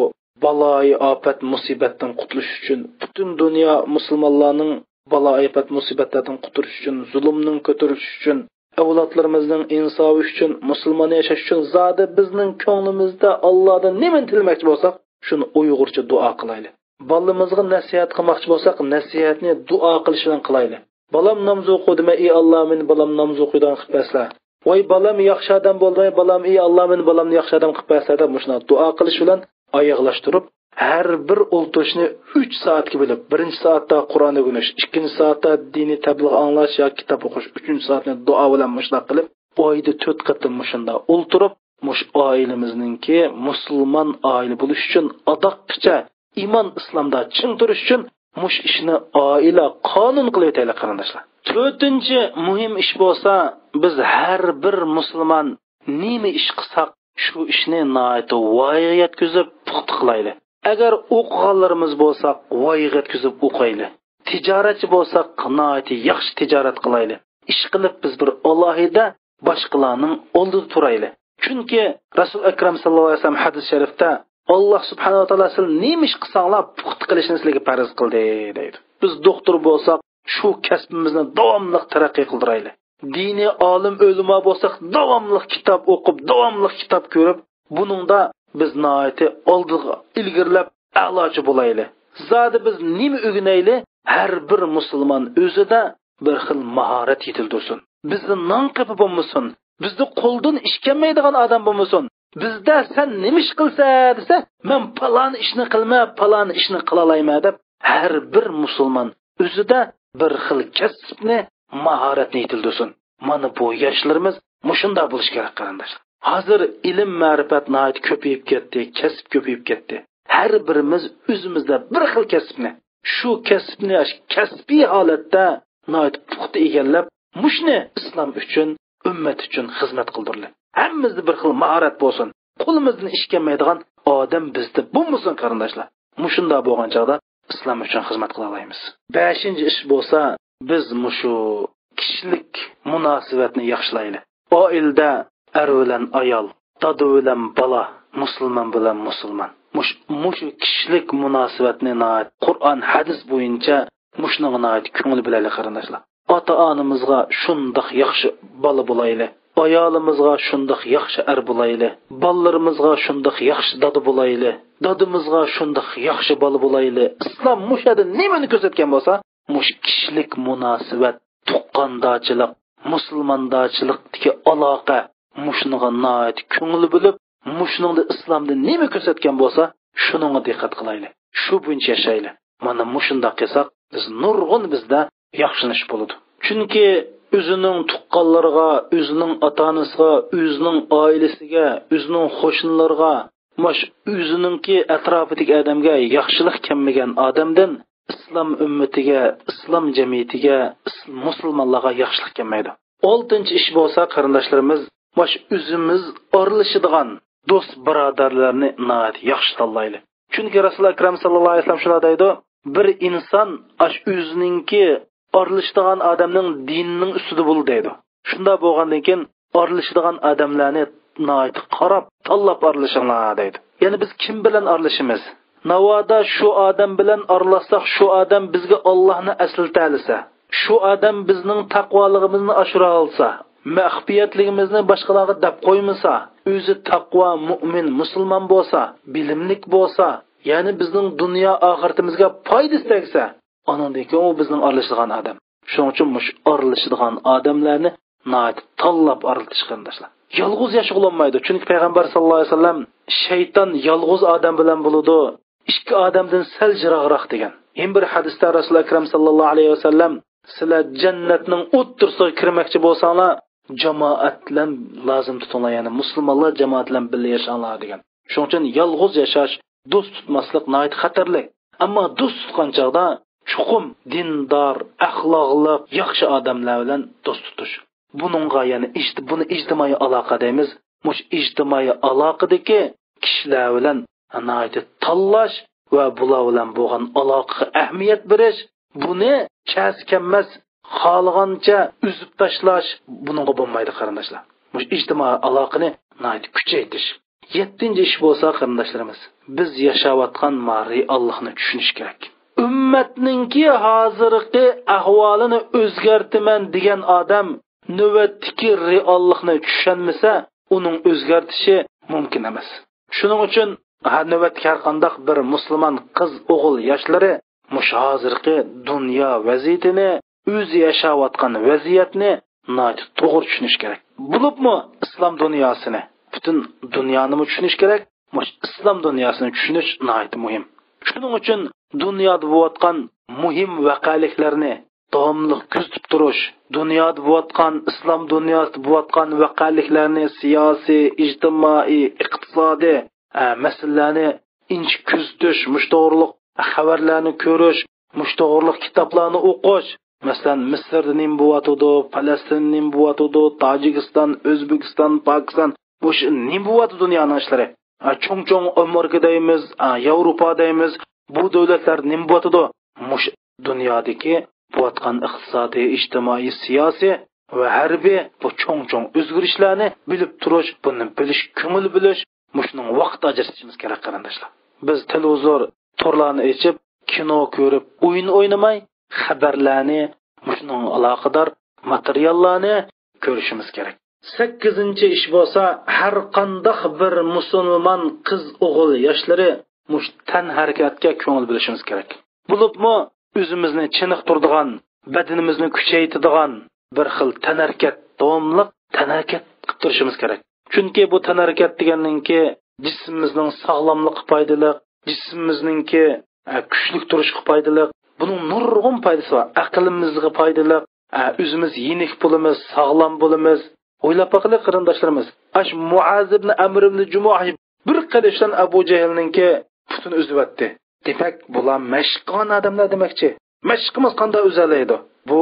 بالايى ئاپەت مۇسىبەتتىن قۇتۇلۇش ئۈچۈن، پۈتۈن دۇنيا مۇسۇلمانلارنىڭ بالايى ئاپەت مۇسىبەتلەردىن قۇتۇلۇش ئۈچۈن، زۇلۇمنىڭ كۆتۈرۈلۈشى ئۈچۈن، ئەۋلادلىرىمىزنىڭ ئىنساپى ئۈچۈن، مۇسۇلمان ياشاش ئۈچۈن، زادى بىزنىڭ كۆڭلىمىزدە ئاللادىن نېمىنى تىلىمەكچى بولساق، شۇنى ئۇيغۇرچە دۇئا قىلايلى. بالىمىزغا نەسىھەت قىلماقچى بولساق، نەسىھەتنى دۇئا قىلىش بىلەن قىلايلى. بالام نامزۇ ئوقۇ دېمە، ئى ئاللا، مېنى بالام نامزۇ ئوقۇيدىغان قىلىپ بەرسىلە. ۋاي بالام ياخشى ئادەم بولدى، ۋاي بالام، ئى ئاللا، مېنى بالامنى ياخشى ئادەم قىلىپ بەرسىلە دەپ مۇشۇنداق دۇئا قىلىش بىلەن ئاياغلاشتۇرۇپ، ھەر بىر ئولتۇرۇشنى ئۈچ سائەتكە بۆلۈپ، بىرىنچى سائەتتە قۇرئان ئۆگىنىش، ئىككىنچى سائەتتە دىنىي تەبلىغ ئاڭلاش ياكى كىتاب ئوقۇش، ئۈچىنچى سائەتنى دۇئا بىلەن مۇشۇنداق قىلىپ، ئايدا تۆت قېتىم مۇشۇنداق ئولتۇرۇپ، مۇشۇ ئائىلىمىزنىڭكى مۇسۇلمان ئائىلە بولۇش ئۈچۈن ئاداققىچە ئىمان ئىسلامدا چىڭ تۇرۇش ئۈچۈن مۇشۇ ئىشنى ئائىلە قانۇن قىلىۋېتەيلى، قېرىنداشلار. تۆتىنچى مۇھىم ئىش بولسا، بىز ھەر بىر مۇسۇلمان نېمە ئىش قىلساق، شۇ ئىشنى ناھايىتى ۋايىغا يەتكۈزۈپ پۇختا قىلايلى. ئەگەر ئوقۇغانلىرىمىز بولساق، ۋايىغا يەتكۈزۈپ ئوقۇيلى. تىجارەتچى بولساق، ناھايىتى ياخشى تىجارەت قىلايلى. ئىش قىلىپ بىز بىر ئالاھىدە باشقىلارنىڭ ئالدىدا تۇرايلى. چۈنكى رەسۇل ئەكرەم ساللاللاھۇ ئەلەيھى ۋەسەللەم ھەدىس شەرىفتە، ئاللا سۇبھانەھۇ ۋە تائالا سىلەر نېمە ئىش قىلساڭلار پۇختا قىلىشنى سىلەرگە پەرز قىلدى، دەيدۇ. بىز دوختۇر بولساق، شۇ كەسپىمىزنى داۋاملىق تەرەققىي قىلدۇرايلى. دىنىي ئالىم ئۆلىما بولساق، داۋاملىق كىتاب ئوقۇپ، داۋاملىق كىتاب كۆرۈپ، بۇنىڭدا بىز ناھايىتى ئالدىغا ئىلگىرىلەپ، ئەلاچى بولايلى. زادى بىز نېمە ئۆگىنەيلى؟ ھەر بىر مۇسۇلمان ئۆزىدە بىر خىل ماھارەت يېتىلدۈرسۇن. بىزدە نان قېپى بولمىسۇن. بىزدە قولدىن ئىش كەلمەيدىغان ئادەم بولمىسۇن. بىزدە سەن نېمە ئىش قىلسە دېسە، مەن پالان ئىشنى قىلىمەن، پالان ئىشنى قىلالايمەن دەپ، ھەر بىر مۇسۇلمان ئۆزىدە بىر خىل كەسىپنى، ماھارەتنى يېتىلدۈرسۇن. مانا بۇ ياشلىرىمىز مۇشۇنداق بولۇشى كېرەك، قېرىنداشلار. ھازىر ئىلىم مەرىپەت ناھايىتى كۆپىيىپ كەتتى، كەسىپ كۆپىيىپ كەتتى. ھەر بىرىمىز ئۆزىمىزدە بىر خىل كەسىپنى، شۇ كەسىپنى كەسپىي ھالەتتە ناھايىتى پۇختا ئىگىلەپ، مۇشۇنى ئىسلام ئۈچۈن، ئۈممەت ئۈچۈن خىزمەت قىلدۇرلى. ھەممىمىزدە بىر خىل ماھارەت بولسۇن. قولىمىزدىن ئىش كەلمەيدىغان ئادەم بىزدە بولمىسۇن، قېرىنداشلار. مۇشۇنداق بولغان چاغدا ئىسلام ئۈچۈن خىزمەت قىلالايمىز. بەشىنچى ئىش بولسا، بىز مۇشۇ كىشىلىك مۇناسىۋەتنى ياخشىلايلى. ئائىلىدە ئەر بىلەن ئايال، دادا بىلەن بالا، مۇسۇلمان بىلەن مۇسۇلمان. مۇش-، مۇشۇ كىشىلىك مۇناسىۋەتنى ناھايىتى قۇرئان، ھەدىس بويىچە مۇشۇنىڭغا ناھايىتى كۆڭۈل بۆلەيلى، قېرىنداشلار. ئاتا-ئانىمىزغا شۇنداق ياخشى بالا بولايلى. ئايالىمىزغا شۇنداق ياخشى ئەر بولايلى. بالىلىرىمىزغا شۇنداق ياخشى دادا بولايلى. دادىمىزغا شۇنداق ياخشى بالا بولايلى. ئىسلام مۇشۇ يەردە نېمىنى كۆرسەتكەن بولسا، مۇشۇ كىشىلىك مۇناسىۋەت، تۇغقاندارچىلىق، مۇسۇلماندارچىلىقتىكى ئالاقە، مۇشۇنىڭغا ناھايىتى كۆڭۈل بۆلۈپ، مۇشۇنىڭدا ئىسلامدا نېمە كۆرسەتكەن بولسا، شۇنىڭغا دىققەت قىلايلى. شۇ بويىچە ياشايلى. مانا مۇشۇنداق قىلساق، بىز نۇرغۇن بىزدە ياخشىلىنىش بولىدۇ. چۈنكى ئۆزىنىڭ تۇغقانلىرىغا، ئۆزىنىڭ ئاتا-ئانىسىغا، ئۆزىنىڭ ئائىلىسىگە، ئۆزىنىڭ قوشنىلىرىغا، ماش ئۆزىنىڭكى ئەتراپىدىكى ئادەمگە ياخشىلىق كەلمىگەن ئادەمدىن ئىسلام ئۈممىتىگە، ئىسلام جەمئىيىتىگە، ئىس-، مۇسۇلمانلارغا ياخشىلىق كەلمەيدۇ. ئالتىنچى ئىش بولسا، قېرىنداشلىرىمىز، ماش ئۆزىمىز ئارىلىشىدىغان دوست بۇرادەرلەرنى ناھايىتى ياخشى تاللايلى. چۈنكى رەسۇل ئەكرەم ساللاللاھۇ ئەلەيھى ۋەسەللەم شۇنداق دەيدۇ، بىر ئىنسان ئاش ئۆزىنىڭكى ئارىلىشىدىغان ئادەمنىڭ دىنىنىڭ ئۈستىدە بول دەيدۇ. شۇنداق بولغاندىن كېيىن ئارىلىشىدىغان ئادەملەرنى ناھايىتى قاراپ، تاللاپ ئارىلىشىڭلار دەيدۇ. يەنى بىز كىم بىلەن ئارىلىشىمىز؟ ناۋادا شۇ ئادەم بىلەن ئارىلاشساق، شۇ ئادەم بىزگە ئاللاھنى ئەسلىتەلىسە، شۇ ئادەم بىزنىڭ تەقۋالىقىمىزنى ئاشۇرالىسا، مەخپىيەتلىكىمىزنى باشقىلارغا دەپ قويمىسا، ئۆزى تەقۋا، مۇئمىن، مۇسۇلمان بولسا، بىلىملىك بولسا، يەنى بىزنىڭ دۇنيا ئاخىرىتىمىزگە پايدىسى تەگسە، ئانىڭدىن كېيىن ئۇ بىزنىڭ ئارىلىشىدىغان ئادەم. شۇنىڭ ئۈچۈن مۇشۇ ئارىلىشىدىغان ئادەملەرنى ناھايىتى تاللاپ ئارىلىتىش، قېرىنداشلار. يالغۇز ياشىغىلى بولمايدۇ. چۈنكى پەيغەمبەر ساللاللاھۇ ئەلەيھى ۋەسەللەم، شەيتان يالغۇز ئادەم بىلەن بولىدۇ، ئىككى ئادەمدىن سەل يىراقراق دېگەن. يەنە بىر ھەدىستە رەسۇل ئەكرەم ساللاللاھۇ ئەلەيھى ۋەسەللەم، سىلەر جەننەتنىڭ ئوتتۇرىسىغا كىرمەكچى بولساڭلار، جامائەت بىلەن لازىم تۇتۇڭلار، يەنى مۇسۇلمانلار جامائەت بىلەن بىللە ياشاڭلار دېگەن. شۇنىڭ ئۈچۈن يالغۇز ياشاش، دوست تۇتماسلىق ناھايىتى خەتەرلىك. ئەمما دوست تۇتقان چاغدا چوقۇم دىندار، ئەخلاقلىق، ياخشى ئادەملەر بىلەن دوست تۇتۇش. بۇنىڭغا يەنە ئىجتى-، بۇنى ئىجتىمائىي ئالاقە دەيمىز. مۇشۇ ئىجتىمائىي ئالاقىدىكى كىشىلەر بىلەن ناھايىتى تاللاش ۋە بۇلار بىلەن بولغان ئالاقىغا ئەھمىيەت بېرىش، بۇنى چەس كەممەس خالىغانچە ئۈزۈپ تاشلاش، بۇنىڭغا بولمايدۇ، قېرىنداشلار. مۇشۇ ئىجتىمائىي ئالاقىنى ناھايىتى كۈچەيتىش. يەتتىنچى ئىش بولسا، قېرىنداشلارىمىز، بىز ياشاۋاتقان ما رېئاللىقنى چۈشىنىش كېرەك. ئۈممەتنىڭكى ھازىرقى ئەھۋالىنى ئۆزگەرتىمەن دېگەن ئادەم نۆۋەتتىكى رېئاللىقنى چۈشەنمىسە، ئۇنىڭ ئۆزگەرتىشى مۇمكىن ئەمەس. شۇنىڭ ئۈچۈن ھە، نۆۋەتتىكى ھەر قانداق بىر مۇسۇلمان قىز ئوغۇل ياشلىرى مۇشۇ ھازىرقى دۇنيا ۋەزىيىتىنى، ئۆزى ياشاۋاتقان ۋەزىيەتنى ناھايىتى توغرا چۈشىنىش كېرەك. بولۇپمۇ ئىسلام دۇنياسىنى، پۈتۈن دۇنيانىمۇ چۈشىنىش كېرەك. مۇشۇ ئىسلام دۇنياسىنى چۈشىنىش ناھايىتى مۇھىم. شۇنىڭ ئۈچۈن دۇنيادا بولۇۋاتقان مۇھىم ۋەقەلىكلەرنى داۋاملىق كۆزىتىپ تۇرۇش، دۇنيادا بولۇۋاتقان، ئىسلام دۇنياسىدا بولۇۋاتقان ۋەقەلىكلەرنى، سىياسىي، ئىجتىمائىي، ئىقتىسادىي، ئە، مەسىلىلەرنى ئىنچىكە كۆزىتىش، مۇشۇ توغرۇلۇق خەۋەرلەرنى كۆرۈش، مۇشۇ توغرۇلۇق كىتابلارنى ئوقۇش. مەسىلەن، مىسىردا نېمە بولۇۋاتىدۇ، پەلەستىندە نېمە بولۇۋاتىدۇ، تاجىكىستان، ئۆزبېكىستان، پاكىستان، مۇشۇ نېمە بولۇۋاتىدۇ دۇنيانىڭ ئىشلىرى؟ ئە، چوڭ-چوڭ ئامېرىكا دەيمىز، ئە، ياۋروپا دەيمىز، بۇ دۆلەتلەردە نېمە بولۇۋاتىدۇ؟ مۇشۇ دۇنيادىكى بولۇۋاتقان ئىقتىسادىي، ئىجتىمائىي، سىياسىي ۋە ھەربىي بۇ چوڭ-چوڭ ئۆزگىرىشلەرنى بىلىپ تۇرۇش، بۇنى بىلىش، كۆڭۈل بۆلۈش، مۇشۇنىڭغا ۋاقىت ئاجرىتىشىمىز كېرەك، قېرىنداشلار. بىز تېلېۋىزور تورلارنى ئېچىپ، كىنو كۆرۈپ، ئويۇن ئوينىماي، خەۋەرلەرنى، مۇشۇنىڭغا ئالاقىدار ماتېرىياللارنى كۆرۈشىمىز كېرەك. سەككىزىنچى ئىش بولسا، ھەر قانداق بىر مۇسۇلمان قىز ئوغۇل ياشلىرى مۇشۇ تەنھەرىكەتكە كۆڭۈل بۆلۈشىمىز كېرەك. بولۇپمۇ ئۆزىمىزنى چېنىقتۇرىدىغان، بەدىنىمىزنى كۈچەيتىدىغان بىر خىل تەنھەرىكەت، داۋاملىق تەنھەرىكەت قىلىپ تۇرۇشىمىز كېرەك. چۈنكى بۇ تەنھەرىكەت دېگەننىڭكى جىسمىمىزنىڭ ساغلاملىقىغا پايدىلىق، جىسمىمىزنىڭكى، ئە، كۈچلۈك تۇرۇشىغا پايدىلىق. بۇنىڭ نۇرغۇن پايدىسى بار. ئەقلىمىزگە پايدىلىق، ئە، ئۆزىمىز يېنىك بولىمىز، ساغلام بولىمىز. ئويلاپ باقىلى، قېرىنداشلىرىمىز. ئاش مۇئاز ئىبن ئەمر ئىبن جۇمۇھ بىر قىلىچتىن ئەبۇ جەھىلنىڭكى پۇتىنى ئۈزۈۋەتتى. دېمەك، بۇلار مەشىق قىلغان ئادەملەر دېمەكچى. مەشىق قىلماس قانداق ئۈزەلەيدۇ؟ بۇ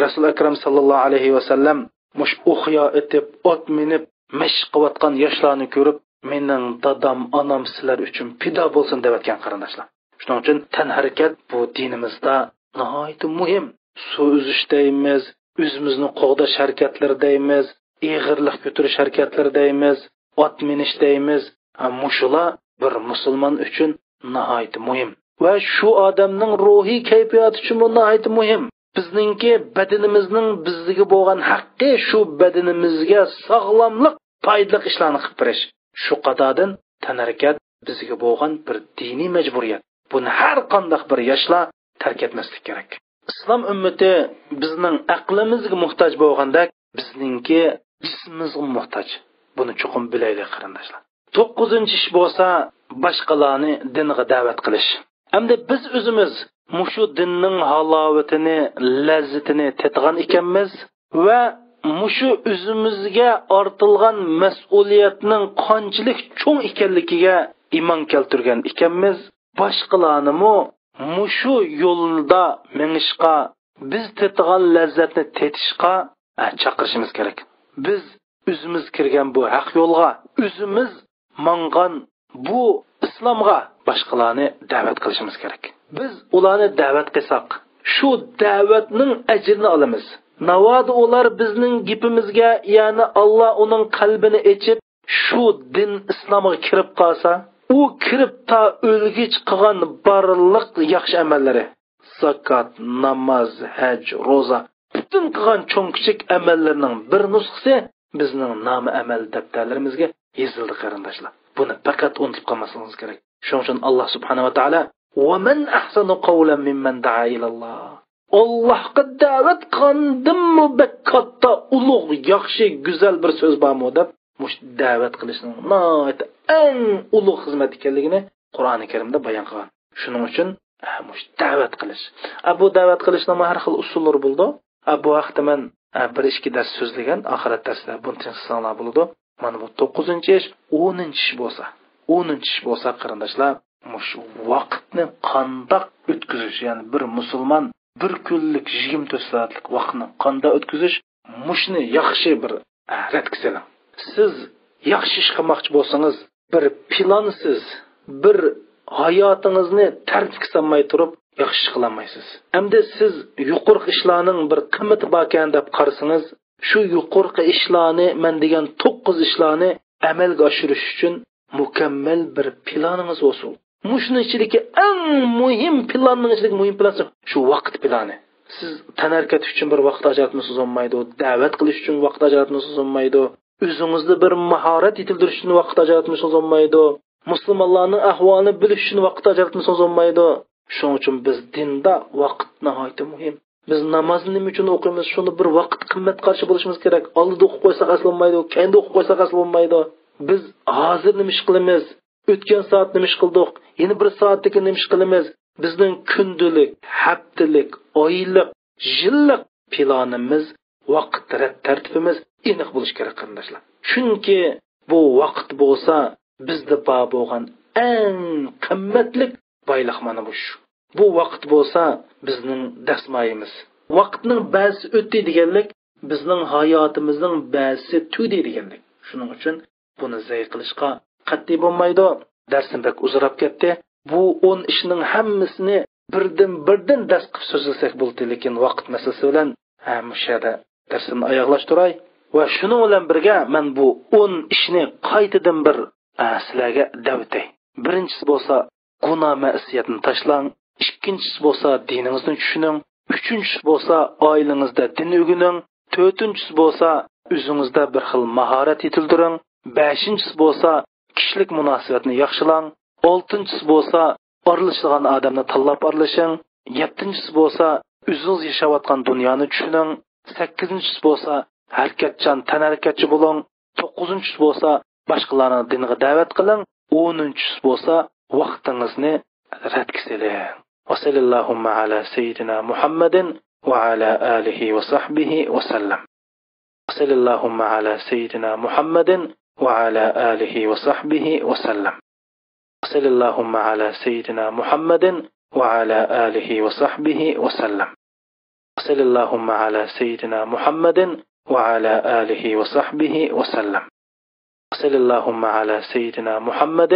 رەسۇل ئەكرەم ساللاللاھۇ ئەلەيھى ۋەسەللەم مۇشۇ ئوقيا ئېتىپ، ئوت مىنىپ، مەشىق قىلىۋاتقان ياشلارنى كۆرۈپ، «مېنىڭ دادام، ئانام سىلەر ئۈچۈن پىدا بولسۇن» دەۋەتكەن، قېرىنداشلار. شۇنىڭ ئۈچۈن تەنھەرىكەت بۇ دىنىمىزدا ناھايىتى مۇھىم. سۇ ئۈزۈش دەيمىز، ئۆزىمىزنى قوغداش ھەرىكەتلىرى دەيمىز، ئېغىرلىق كۆتۈرۈش ھەرىكەتلىرى دەيمىز، ئات مىنىش دەيمىز. ھە، مۇشۇلار بىر مۇسۇلمان ئۈچۈن ناھايىتى مۇھىم. ۋە شۇ ئادەمنىڭ روھىي كەيپىياتى ئۈچۈنمۇ ناھايىتى مۇھىم. بىزنىڭكى بەدىنىمىزنىڭ بىزگە بولغان ھەققى شۇ بەدىنىمىزگە ساغلاملىق، پايدىلىق ئىشلارنى قىلىپ بېرىش. شۇ قاتاردىن تەنھەرىكەت بىزگە بولغان بىر دىنىي مەجبۇرىيەت. بۇنى ھەر قانداق بىر ياشلار تەرك ئەتمەسلىك كېرەك. ئىسلام ئۈممىتى بىزنىڭ ئەقلىمىزگە موھتاج بولغاندەك، بىزنىڭكى جىسمىمىزغا موھتاج. بۇنى چوقۇم بىلەيلى، قېرىنداشلار. توققۇزىنچى ئىش بولسا، باشقىلارنى دىنغا دەۋەت قىلىش. ئەمدى بىز ئۆزىمىز مۇشۇ دىننىڭ ھالاۋىتىنى، لەززىتىنى تېتىغان ئىكەنمىز ۋە مۇشۇ ئۆزىمىزگە ئارتىلغان مەسئۇلىيەتنىڭ قانچىلىك چوڭ ئىكەنلىكىگە ئىمان كەلتۈرگەن ئىكەنمىز، باشقىلارنىمۇ مۇشۇ يولدا مېڭىشقا، بىز تېتىغان لەززەتنى تېتىشقا، ئە، چاقىرىشىمىز كېرەك. بىز ئۆزىمىز كىرگەن بۇ ھەق يولغا، ئۆزىمىز ماڭغان بۇ ئىسلامغا باشقىلارنى دەۋەت قىلىشىمىز كېرەك. بىز ئۇلارنى دەۋەت قىلساق، شۇ دەۋەتنىڭ ئەجرىنى ئالىمىز. ناۋادا ئۇلار بىزنىڭ گېپىمىزگە، يەنى ئاللا ئۇنىڭ قەلبىنى ئېچىپ، شۇ دىن ئىسلامغا كىرىپ قالسا، ئۇ كىرىپ تا ئۆلگۈچە قىلغان بارلىق ياخشى ئەمەللىرى، زاكات، ناماز، ھەج، روزا، پۈتۈن قىلغان چوڭ كىچىك ئەمەللىرىنىڭ بىر نۇسخىسى بىزنىڭ نامە ئەمەل دەپتەرلىرىمىزگە يېزىلدى، قېرىنداشلار. بۇنى پەقەت ئۇنتۇپ قالماسلىقىڭىز كېرەك. شۇنىڭ ئۈچۈن ئاللا سۇبھانەھۇ ۋە تائالا، «وَمَنْ أَحْسَنُ قَوْلًا مِمَّنْ دَعَا إِلَى اللَّهِ.» ئاللاھقا دەۋەت قىلغاندىنمۇ بەك كاتتا، ئۇلۇغ، ياخشى، گۈزەل بىر سۆز بارمۇ دەپ، مۇشۇ دەۋەت قىلىشنىڭ ناھايىتى ئەڭ ئۇلۇغ خىزمەت ئىكەنلىكىنى قۇرئانى كەرىمدە بايان قىلغان. شۇنىڭ ئۈچۈن، ئە، مۇشۇ دەۋەت قىلىش. ئە، بۇ دەۋەت قىلىشنىڭمۇ ھەر خىل ئۇسۇللىرى بولىدۇ. ئە، بۇ ھەقتە مەن، ئە، بىر ئىككى دەرس سۆزلىگەن، ئاخىرەت دەرسلەر بۇنى تىڭشىساڭلار بولىدۇ. مانا بۇ توققۇزىنچى ئىش، ئونىنچى ئىش بولسا. ئونىنچى ئىش بولسا، قېرىنداشلار، مۇشۇ ۋاقىتنى قانداق ئۆتكۈزۈش، يەنى بىر مۇسۇلمان بىر كۈنلۈك يىگىرمە تۆت سائەتلىك ۋاقىتنى قانداق ئۆتكۈزۈش، مۇشۇنى ياخشى بىر، ئە، رەتكە سېلىڭ. سىز ياخشى ئىش قىلماقچى بولسىڭىز، بىر پىلانسىز، بىر ھاياتىڭىزنى تەرتىپكە سالماي تۇرۇپ ياخشى ئىش قىلالمايسىز. ئەمدى سىز يۇقىرىقى ئىشلارنىڭ بىر قىممىتى باركەن دەپ قارىسىڭىز، شۇ يۇقىرىقى ئىشلارنى، مەن دېگەن توققۇز ئىشلارنى ئەمەلگە ئاشۇرۇش ئۈچۈن مۇكەممەل بىر پىلانىڭىز بولسۇن. مۇشۇنىڭ ئىچىدىكى ئەڭ مۇھىم پىلاننىڭ ئىچىدىكى مۇھىم پىلان شۇ ۋاقىت پىلانى. سىز تەنھەرىكەت ئۈچۈن بىر ۋاقىت ئاجراتمىسىڭىز بولمايدۇ، دەۋەت قىلىش ئۈچۈن ۋاقىت ئاجراتمىسىڭىز بولمايدۇ، ئۆزىڭىزدە بىر ماھارەت يېتىلدۈرۈش ئۈچۈن ۋاقىت ئاجراتمىسىڭىز بولمايدۇ، مۇسۇلمانلارنىڭ ئەھۋالىنى بىلىش ئۈچۈن ۋاقىت ئاجراتمىسىڭىز بولمايدۇ. شۇنىڭ ئۈچۈن بىز دىندا ۋاقىت ناھايىتى مۇھىم. بىز نامازنى نېمە ئۈچۈن ئوقۇيمىز؟ شۇنى بىر ۋاقىت قىممەت قارىشى بولۇشىمىز كېرەك. ئالدىدا ئوقۇپ قويساق ئەسلى بولمايدۇ، كەينىدە ئوقۇپ قويساق ئەسلى بولمايدۇ. بىز ھازىر نېمە ئىش قىلىمىز؟ ئۆتكەن سائەت نېمە ئىش قىلدۇق؟ يەنە بىر سائەتتىن كېيىن نېمە ئىش قىلىمىز؟ بىزنىڭ كۈندىلىك، ھەپتىلىك، ئايلىق، يىللىق پىلانىمىز، ۋاقىت رەت تەرتىپىمىز ئېنىق بولۇشى كېرەك، قېرىنداشلار. چۈنكى بۇ ۋاقىت بولسا بىزدە بار بولغان ئەڭ قىممەتلىك بايلىق مانا بۇ شۇ. بۇ ۋاقىت بولسا بىزنىڭ دەسمايىمىز. ۋاقىتنىڭ بەزىسى ئۆتتى دېگەنلىك، بىزنىڭ ھاياتىمىزنىڭ بەزىسى تۈگىدى دېگەنلىك. شۇنىڭ ئۈچۈن بۇنى زەي قىلىشقا قەتئىي بولمايدۇ. دەرسىم بەك ئۇزىراپ كەتتى. بۇ ئون ئىشنىڭ ھەممىسىنى بىردىن-بىردىن دەس قىلىپ سۆزلىسەك بولدى، لېكىن ۋاقىت مەسىلىسى بىلەن، ھە، مۇشۇ يەردە دەرسىمنى ئاياغلاشتۇراي. ۋە شۇنىڭ بىلەن بىرگە مەن بۇ ئون ئىشنى قايتىدىن بىر، ھە، سىلەرگە دەۋېتەي. بىرىنچىسى بولسا، گۇناھ مەسىيەتنى تاشلاڭ. ئىككىنچىسى بولسا، دىنىڭىزنى چۈشىنىڭ. ئۈچىنچىسى بولسا، ئائىلىڭىزدە دىن ئۆگىنىڭ. تۆتىنچىسى بولسا، ئۆزىڭىزدە بىر خىل ماھارەت يېتىلدۈرۈڭ. بەشىنچىسى بولسا، كىشىلىك مۇناسىۋەتنى ياخشىلاڭ. ئالتىنچىسى بولسا، ئارىلىشىدىغان ئادەمنى تاللاپ ئارىلىشىڭ. يەتتىنچىسى بولسا، ئۆزىڭىز ياشاۋاتقان دۇنيانى چۈشىنىڭ. سەككىزىنچىسى بولسا، ھەرىكەتچان، تەنھەرىكەتچى بولۇڭ. توققۇزىنچىسى بولسا، باشقىلارنى دىنغا دەۋەت قىلىڭ. ئونىنچىسى بولسا، ۋاقتىڭىزنى رەتكە سېلىڭ. وصل اللهم على سيدنا محمد وعلى آله وصحبه وسلم. وصل اللهم على سيدنا محمد وعلى آله وصحبه وسلم. وصل اللهم على سيدنا محمد وعلى آله وصحبه وسلم. وصل اللهم على سيدنا محمد وعلى آله وصحبه وسلم. وصل اللهم على سيدنا محمد